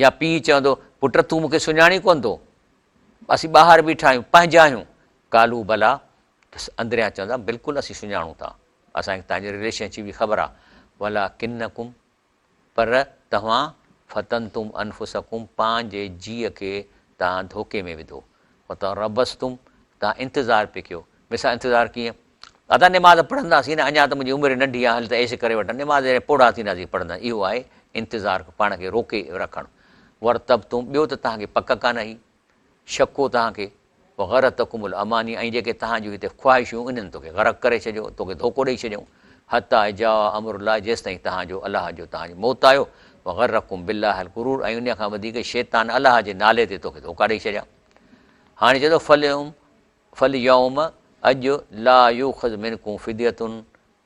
يا پيء چوندو پٽ تون مون کي سڃاڻين ڪونه ٿو؟ اسين ٻاهر بيٺا آهيون پنهنجا آهيون. قالوا بليٰ ته اندريان چوندا بلڪل اسين سڃاڻون ٿا اسان کي توهان جي رليشن شپ جي خبر آهي ولڪنڪم پر توهان فتنتم انفسڪم پنهنجي جيء کي توهان ڌوڪي ۾ وڌو وتربصتم توهان انتظار پئي ڪيو مثال انتظار ڪيئن ادا نماز پڙهنداسين نه اڃا ته منهنجي عمر ننڍي آهي هل ته عيش ڪري وٺان نماز جڏهن پوڙها ٿينداسين پڙهنداسين اهو آهي انتظار پاڻ کي روڪي رکڻ ورتبتم ٻيو ته توهان کي پڪ ڪانه هئي شڪ هو توهان کي، وغرتڪم الاماني ۽ جيڪي توهان جون هتي خواهشون هيون انهن توکي غرق ڪري ڇڏيو، توکي ڌوڪو ڏئي ڇڏيائون، حتيٰ جاء امر الله جيستائين توهان جو الله جو توهان جو موت آيو، وغرڪم بالله الغرور ۽ انهيء کان وڌيڪ شيطان الله جي نالي تي توکي ڌوڪا ڏئي ڇڏيا. هاڻي چئي ٿو فاليوم اڄ لا يوخذ منڪم فدية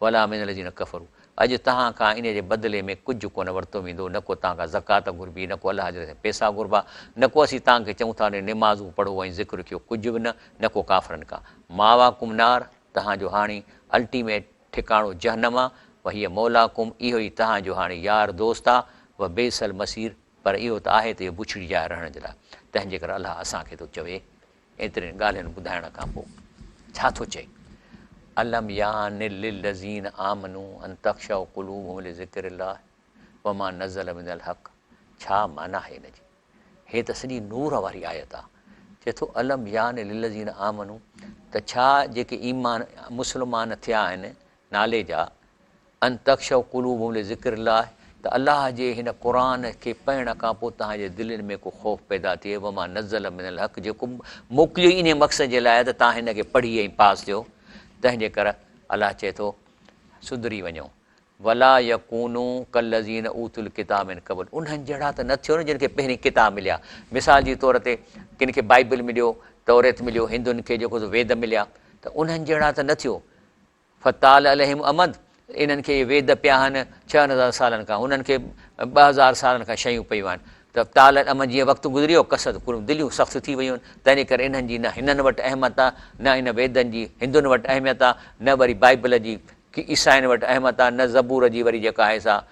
ولا من الذين ڪفروا اڄ توهان کان انهيء جي بدلي ۾ ڪجهه ڪونه ورتو ويندو، نه ڪو توهان کان زڪوات گهربي، نه ڪو الله جي رستي ۾ پئسا گهربا، نه ڪو اسين توهان کي چئون ٿا ته نمازون پڙهو ۽ ذڪر ڪيو، ڪجهه به نه، نه ڪو ڪافرن کان. ماواڪم نار، توهان جو هاڻي الٽيميٽ ٺڪاڻو جهنم آ، وهي مولاڪم، اهو ئي توهان جو هاڻي يار دوست آ، وبئس المصير، پر اهو ته آهي ته اهو بڇڙي جاء رهڻ جي لاء، تنهن جي ڪري الله اسان کي ٿو چوي. ايترين ڳالهين ٻڌائڻ کان پوء ڇا ٿو چئي؟ الم يان للذين آمنوا ان تخشع قلوبهم لذڪر الله وما نزل من الحق ڇا معنيٰ آهي ان جي؟ هي ته سڄي نور واري آيت آ. چئي ٿو الم يان للذين آمنوا ته ڇا جيڪي ايمان مسلمان ٿيا آهن نالي جا، ان تخشع قلوبهم لذڪر الله ته الله جي هن قرآن کي پڙهڻ کان پوء توهان جي دلين ۾ ڪو خوف پيدا ٿئي، وما نزل من الحق جيڪو موڪليو ئي انهيء مقصد جي لاء آهي ته توهان هن کي پڙهي ۽ پاس ٿيو، تنهن جي ڪر الله چئي ٿو سڌري وڃو، ولا يڪونوا ڪالذين اوتوا الڪتاب من قبل انهن جهڙا ته نه ٿيو نه جن کي پهرين ڪتاب مليا، مثال جي طور تي ڪن کي بائبل مليو، توريت مليو، هندن کي جيڪو سو ويد مليا ته انهن جهڙا ته نه ٿيو. فطال عليهم الامد، انهن کي اهي ويد پيا آهن 6000 سالن کان، انهن کي 2000 سالن کان شيون پيون آهن ته طال الامد جيئن وقت گذريو قست قلوبهم دليون سخت ٿي ويون آهن، تنهن ڪري انهن جي نه هنن وٽ اهميت آهي نه ان ويدن جي هندن وٽ اهميت آهي نه وري بائبل جي عيسائين وٽ اهميت آهي نه زبور جي وري جيڪا آهي سا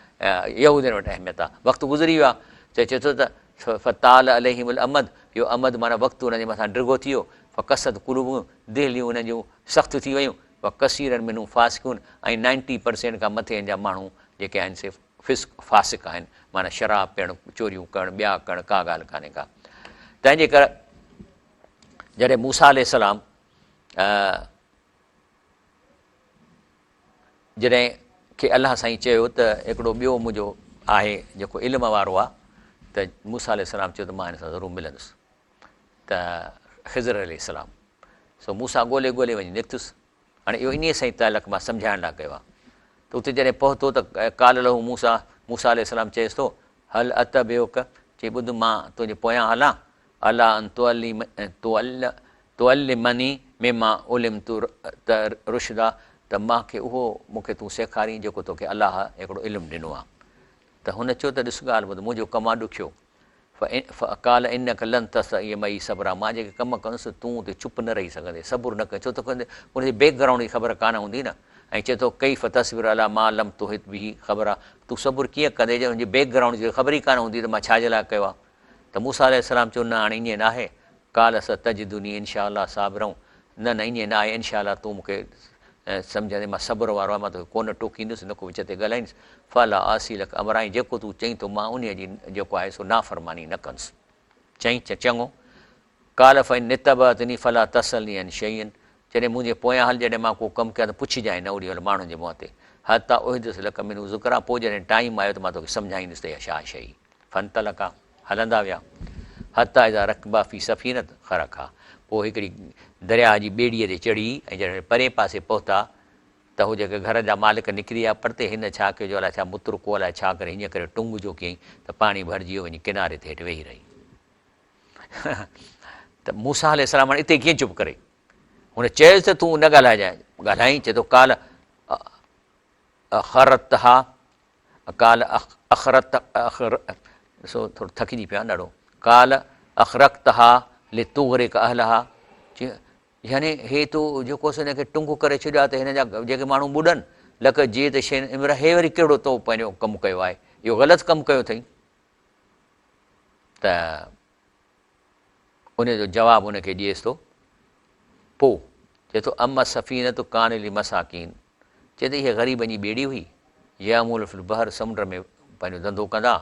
يهودين وٽ اهميت آهي وقت گذري ويو آهي ته چئي ٿو ته فطال عليهم الامد اهو امد معنيٰ وقت انهن جي مٿان ڊگهو ٿي ويو فقست قلوبهم دليون انهن جون سخت ٿي ويون وڪثيرا منهم فاسقون ۽ نائنٽي پرسينٽ کان مٿي ان جا ماڻهو جيڪي آهن سي فسق فاسق آهن معنيٰ شراب پيئڻ چوريون ڪرڻ ٻيا ڪرڻ ڪا ڳالهه ڪانهي ڪا. تنهن جي ڪري جڏهن موسيٰ عليه السلام جڏهن کي الله سائين چيو ته هڪڙو ٻيو منهنجو آهي جيڪو علم وارو آهي ته موسيٰ عليه السلام چيو ته مان هن سان ضرور ملندس ته خضر عليه السلام سو موسيٰ ڳولي ڳولي وڃي نڪتس هاڻي اهو انهيء سان ئي تعلق مان سمجهائڻ لاء ڪيو آهي ته اتي جڏهن پهتو ته قال له موسيٰ، موسيٰ عليه السلام چيس ٿو، هل اتبعک، چي ٻڌ مان تنهنجي پويان هلان، عليٰ ان تعلمني مما علمت رشدا، ته مان کي اهو مون کي تون سيکارين جيڪو توکي الله هڪڙو علم ڏنو آهي. ته هن چيو ته ڏس ڳالهه ٻڌ منهنجو ڪم آهي ڏکيو، فقال انک لن تستطيع معي صبرا مان جيڪي ڪم ڪندس تون اتي چپ نه رهي سگهندين صبر نه ڪندين ڇو ته ان جي بيڪ گرائونڊ جي خبر ڪانه هوندي نه ۽ چئي ٿو ڪيف تصبر علي ما لم تحط به خبرا تون صبر ڪيئن ڪندين جڏهن ان جي بيڪ گرائونڊ جي خبر ئي ڪانه هوندي ته مان ڇا جي لاء ڪيو آهي ته موسيٰ عليه السلام چيو نه هاڻي ائين ناهي قال ستجدني ان شاء الله صابرا نه نه ائين ناهي ان شاء الله تون مون کي سمجهندين مان صبر وارو آهيان مان توکي ڪونه ٽوڪيندس نه ڪو وچ تي ڳالهائيندس فلا اعصي لڪ امرا ۽ جيڪو تون چئين ٿو مان انهيء جي جيڪو آهي سو نافرماني نه ڪندس. چيائين ته چڱو. قال فان اتبعتني فلا تسألني عن شيء جڏهن منهنجي پويان هل جڏهن مان ڪو ڪم ڪيان ته پڇجانء نه اوڏي مهل ماڻهن جي منهن تي. حتي احدث لڪ منه ذڪرا پوء جڏهن ٽائيم آيو ته مان توکي سمجهائيندس ته اها ڇا شيء. فانطلقا هلندا ويا. حتي اذا رڪبا في سفينة خرقها پوء هڪڙي درياهه جي ٻيڙيء تي چڙهي ۽ جڏهن پرئين پاسي پهتا ته هو جيڪي گهر جا مالڪ نڪري آيا پرتي هن ڇا ڪيو جو الائي ڇا مترڪو الائي ڇا ڪري هيئن ڪري ٽنگ جو ڪيائين ته پاڻي ڀرجي ويو وڃي ڪناري تي هيٺ ويهي رهي ته موسيٰ عليه السلام هاڻي اتي ڪيئن چپ ڪري هن چيس ته تون نه ڳالهائجانء ڳالهائين چي ٿو قال اخرتها قال اخرت اخر ڏسو ٿورو ٿڪجي پيو آهيان ڏاڍو قال اخرقتها لتغرق اهلها چي يعني هي تو جيڪو سو هن کي ٽنگ ڪري ڇڏيو آهي ته هن جا جيڪي ماڻهو ٻڏن، لقد جئت شيئا امرا هي وري ڪهڙو تو پنهنجو ڪم ڪيو آهي، اهو غلط ڪم ڪيو اٿئي. ته ان جو جواب ان کي ڏئيس ٿو پوء چئي ٿو اما السفينة ڪان لمساڪين چئي ته هيء غريبن جي ٻيڙي هئي، يعملون في البحر سمنڊ ۾ پنهنجو ڌنڌو ڪندا،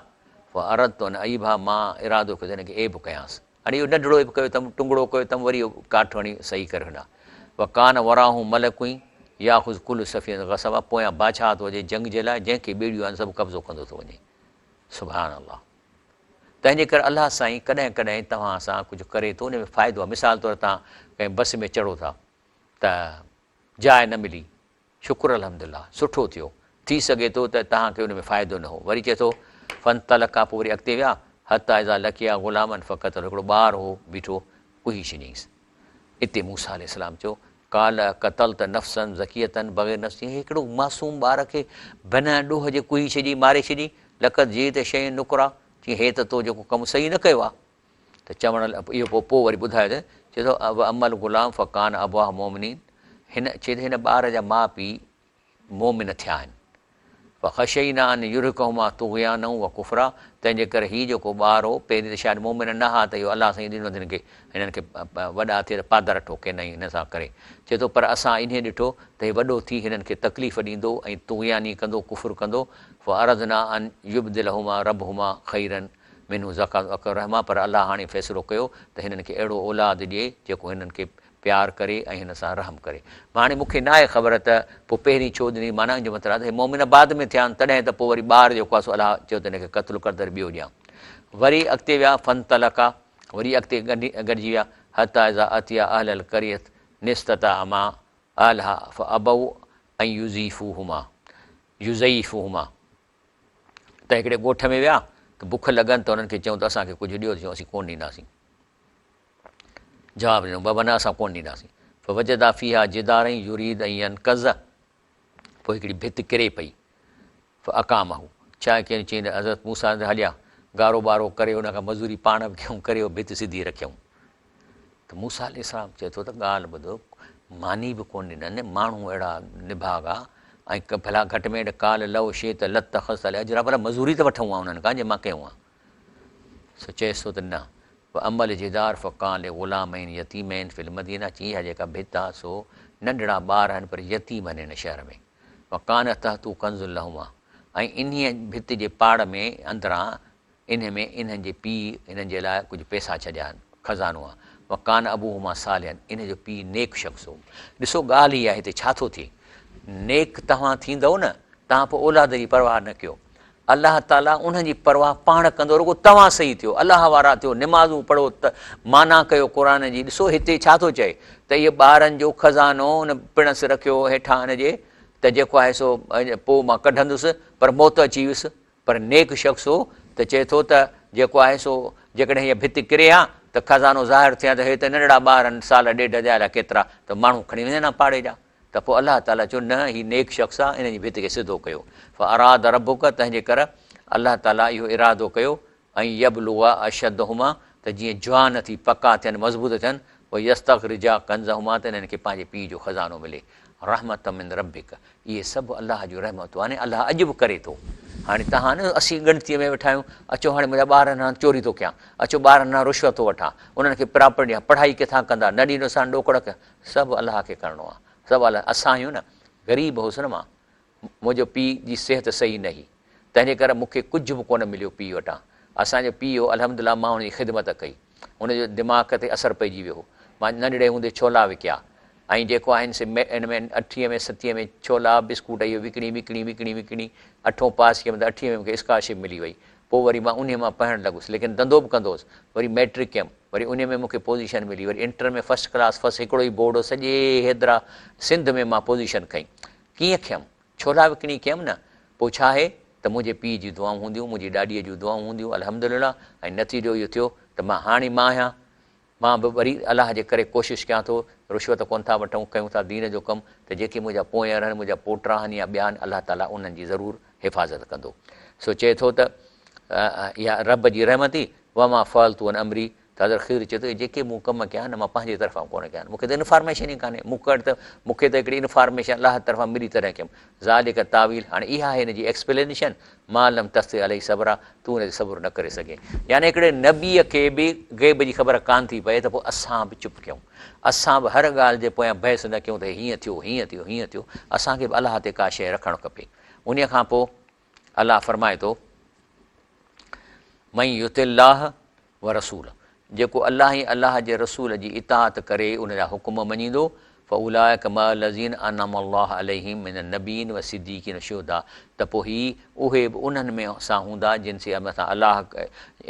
فاردت ان اعيبها مان ارادو ڪيو ته هن کي عيب ڪيانس. هاڻي اهو ننڍڙو عيب ڪيو اٿم، ٽنگڙو ڪيو اٿم، وري اهو ڪاٺ هڻي صحيح ڪري هنا. وڪان وراهم ملڪ ياخذ ڪل سفينة غصبا پويان بادشاهه ٿو اچي جنگ جي لاء، جنهن کي ٻيڙيون آهن سڀ قبضو ڪندو ٿو وڃي. سبحان الله. تنهن جي ڪري الله سائين ڪڏهن ڪڏهن توهان سان ڪجهه ڪري ٿو ان ۾ فائدو آهي. مثال طور توهان ڪنهن بس ۾ چڙهو ٿا ته جاء نه ملي، شڪر الحمدلله سٺو ٿيو، ٿي سگهي ٿو ته توهان کي ان ۾ فائدو نه هو. وري چئي ٿو، فانطلقا پوء وري اڳتي ويا، حتي اذا لقيا غلاما فقتله هڪڙو ٻار هو بيٺو ڪهي ڇڏيائينس. اتي موسيٰ عليه السلام چيو، قال اقتلت نفسا زڪية بغير نفس چيائين هڪڙو معصوم ٻار کي بنهه ڏوهه جي ڪهي ڇڏيئي ماري ڇڏيئي، لقد جئت شيئا نڪرا چيائين هي ته تو جيڪو ڪم صحيح نه ڪيو آهي. ته چوڻ اهو پوء پوء وري ٻڌايو ته چئي ٿو واما الغلام فڪان ابواه مؤمنين هن چئي ته هن ٻار جا ماء پيء مؤمن ٿيا آهن فخشينا ان يرهقهما طغيانا وڪفرا تنهن جي ڪري هي جيڪو ٻار هو پهرين ته شايد مؤمن نه ها ته اهو الله سائين ڏنو هن کي هنن کي وڏا ٿي ته پادر ٺوڪين ۽ هن سان ڪري چئي ٿو پر اسان انهي ڏٺو ته هي وڏو ٿي هنن کي تڪليف ڏيندو ۽ طغياني ڪندو ڪفر ڪندو فاردنا ان يبدلهما ربهما خيرا منه زڪوة واقرب رحما پر الله هاڻي فيصلو ڪيو ته هنن کي اهڙو اولاد ڏئي جيڪو هنن کي پيار ڪري ۽ هن سان رحم ڪري. هاڻي مون کي ناهي خبر ته پوء پهرين ڇو ڏني معنيٰ ان جو مطلب آهي ته هي مؤمن بعد ۾ ٿيا آهن تڏهن ته پوء وري ٻار جيڪو آهي سو الله چيو ته هن کي قتل ڪر ته ٻيو ڏيان. وري اڳتي ويا فانطلقا وري اڳتي گڏجي ويا حتي اذا اتيا اهل القرية استطعما اهلها فابوا ان يضيفوهما يضيفوهما ته هڪڙي ڳوٺ ۾ ويا ته بک لڳن ته انهن کي چيائون ته اسان کي ڪجهه ڏيو ته چيائون اسين ڪونه ڏينداسين. جواب ڏنو بابا نه اسان ڪونه ڏينداسين. فوجدا فيها جدارا يريد ان ينقض پوء هڪڙي ڀت ڪري پئي فاقامه ڇا ڪيائين چيائين ته حضرت موسيٰ هليا گارو ٻارو ڪري ان کان مزوري پاڻ به ڪيائون ڪري اها ڀت سڌي رکيائون. ته موسيٰ عليه السلام چئي ٿو ته ڳالهه ٻڌو، ماني به ڪونه ڏنن، ماڻهو اهڙا نڀاڳا ۽ ڀلا گهٽ ۾ گهٽ قال لو شئت لاتخذت عليه اجرا ڀلا مزوري ته وٺون ها انهن کان جي مان ڪيون ها. سو چئيس ٿو ته نه، واما الجدار فڪان لغلامين يتيمين في المدينه چي اها جيڪا ڀت آ سو ننڍڙا ٻار آهن پر يتيم آهن هن شهر ۾، وڪان تحته ڪنز لهما ۽ انهيء ڀت جي پاڙ ۾ اندران انهي ۾ انهن جي پيء انهن جي لاء ڪجهه پئسا ڇڏيا آهن. خزانو آ. وڪان ابوهما صالحا ان جو پيء نيڪ شخص هو. ڏسو ڳالهه هي آهي هتي ڇا ٿو ٿئي. نيڪ توهان ٿيندؤ نه توهان پوء اولاد جي پرواهه نه ڪيو. الله تعاليٰ انهن جي پرواهه پاڻ ڪندو رڳو توهان صحيح ٿيو الله وارا ٿيو نمازون پڙهو ته معنيٰ ڪيو قرآن جي ڏسو هتي ڇا ٿو چئي ته اهي ٻارن جو خزانو ان پڻس رکيو هيٺان ان جي ته جيڪو آهي سو پوء مان ڪڍندس پر موت اچي ويس پر نيڪ شخص هو ته چئي ٿو ته جيڪو آهي سو جيڪڏهن هيء ڀت ڪري ها ته خزانو ظاهر ٿئي ها ته هي ته ننڍڙا ٻار آهن سال ڏيڍ جا الائي ڪيترا ته ماڻهو کڻي وڃن ها پاڙي جا ته پوء الله تعاليٰ چيو نه هي نيڪ شخص آهي ان جي ڀت کي سڌو ڪيو فاراد ربک تنهن جي ڪر الله تعاليٰ اهو ارادو ڪيو ان يبلغا اشدهما ته جيئن جوان ٿي پڪا ٿين مضبوط ٿين ويستخرجا ڪنزهما ته انهن کي پنهنجي پيء جو خزانو ملي رحمة من ربک اهي سڀ الله جون رحمتون آهن الله اڄ به ڪري ٿو هاڻي تهان نه اسين ڳڻتيء ۾ ويٺا آهيون اچو هاڻي منهنجا ٻار نه چوري ٿو ڪيان اچو ٻار نه رشوت ٿو وٺان انهن کي پراپرٽي ڏيان پڙهائي ڪٿان ڪندا نه ڏيندوسان ڏوڪڙ سڀ الله کي ڪرڻو آهي سڀ الله اسان آهيون نه غريب هوس نه مان منهنجو پيء جي صحت صحيح نه هئي تنهن جي ڪري مون کي ڪجهه به ڪونه مليو پيء وٽان. اسان جو پيء هو الحمدلله مان هن جي خدمت ڪئي. هن جو دماغ تي اثر پئجي ويو هو. مان ننڍڙي هوندي ڇولا وڪيا ۽ جيڪو آهن سي ان ۾ اٺين ۾ ستين ۾ ڇولا بسڪوٽ اهي وڪڻي وڪڻي وڪڻي وڪڻي اٺون پاس ڪيم ته اٺين ۾ مون کي اسڪالرشپ ملي وئي. پوء وري مان انهي مان پڙهڻ لڳس ليڪن ڌنڌو به ڪندو هوس. وري مئٽرڪ ڪيم وري انهي ۾ مون کي پوزيشن ملي وري انٽر ۾ فرسٽ ڪلاس فرسٽ هڪڙو ئي بورڊ هو سڄي حيدرا سنڌ ۾ مان پوزيشن کنئي. ڪيئن کنيم؟ ڇولا وڪڻي ڪيم نه، پوء ڇا آهي ته منهنجي پيء جون دعائون هونديون، منهنجي ڏاڏيء جون دعائون هونديون، الحمدلله ۽ نتيجو اهو ٿيو ته مان هاڻي مان آهيان، مان به وري الله جي ڪري ڪوشش ڪيان ٿو، رشوت ڪونه ٿا وٺون، ڪيون ٿا دين جو ڪم ته جيڪي منهنجا پوئينر آهن، منهنجا پوٽا آهن يا ٻيا آهن، الله تعاليٰ انهن جي ضرور حفاظت ڪندو. سو چئي ٿو ته اها رب جي رحمت ئي، وما فعلت عن امري، ته حضرت خضر چيو ته اهي جيڪي مون ڪم ڪيا آهن مان پنهنجي طرفان ڪونه ڪيا آهن مون کي ته انفارميشن ئي ڪانهي مون وٽ ته مون کي ته هڪڙي انفارميشن الله طرفان ملي تڏهن ڪيم ذالڪ تاويل هاڻي اها آهي هن جي ايڪسپلينيشن ما لم تستطع عليه صبرا تون ان تي صبر نه ڪري سگهين يعني هڪڙي نبيء کي به غيب جي خبر ڪانه ٿي پئي ته پوء اسان به چپ ڪيون اسان به هر ڳالهه جي پويان بحث نه ڪيون ته هيئن ٿيو هيئن ٿيو هيئن ٿيو اسان کي به الله تي ڪا شيء رکڻ کپي انهيء کان پوء الله فرمائي ٿو من يطع الله ورسوله جيڪو الله ۽ الله جي رسول جي اطاعت ڪري ان جا حڪم مڃيندو فاولئک مع الذين انعم الله عليهم من النبيين والصديقين والشهداء ته پوء هي اهي به انهن ۾ سان هوندا جن سي مٿان الله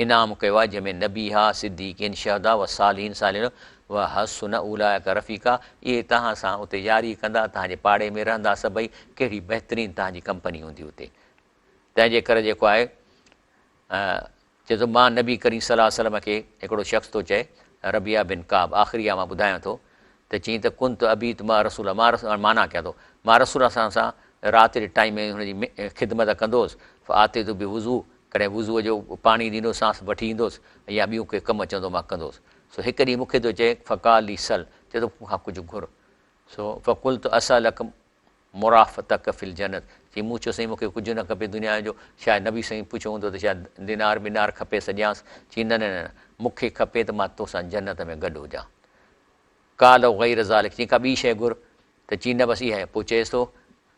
انعام ڪيو آهي جنهن ۾ نبي ها صديقين شهداء والصالحين صالحين وحسن اولئک رفيقا اهي توهان سان اتي ياري ڪندا توهان جي پاڙي ۾ رهندا سڀئي ڪهڙي بهترين توهان جي ڪمپني هوندي اتي تنهن جي ڪري جيڪو آهي چئي ٿو مان نبي ڪريم صلي الله عليه وسلم کي هڪڙو شخص ٿو چئي ربيعه بن ڪعب آخري اها مان ٻڌايان ٿو ته چيائين ته ڪنت ابيت مع رسول الله مان رسول معنيٰ ڪيان ٿو مان رسول الله صلي الله عليه وسلم سان رات جي ٽائيم ۾ هن جي خدمت ڪندو هوس فآتيت بوضوء ڪڏهن وضوء جو پاڻي ڏيندو سانس وٺي ايندو هوس يا ٻيون ڪي ڪم چوندو مان ڪندو هوس سو هڪ ڏينهن مون کي ٿو چئي فقال لي سل چئي ٿو مون کان ڪجهه گهر سو فقلت اسألک مرافقتک في الجنت، چي مون چيو سائين مون کي ڪجهه نه کپي دنيا جو، شايد نبي سائين پڇيو هوندو ته شايد دينار ٻينار کپيس ته ڏيانس، چي نه نه نه مون کي کپي ته مان توسان جنت ۾ گڏ هجان. قال او غير ذلک، چي ڪا ٻي شيء گهر ته چي نه بس اها ئي، پوء چيس ٿو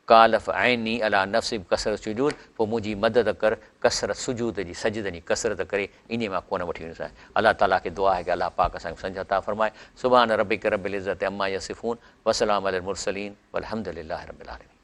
قال فاعني علي نفسک بڪثرت السجود، پوء منهنجي مدد ڪر ڪثرت سجود جي، سجدن جي ڪثرت ڪري انهيء مان ڪونه وٺي ويندس. الله تعاليٰ کي دعا آهي ڪه الله پاڪ اسان کي سمجهه عطا فرمائي. سبحان ربک رب العزت عما يصفون وسلام علي المرسلين والحمد لله رب العالمين.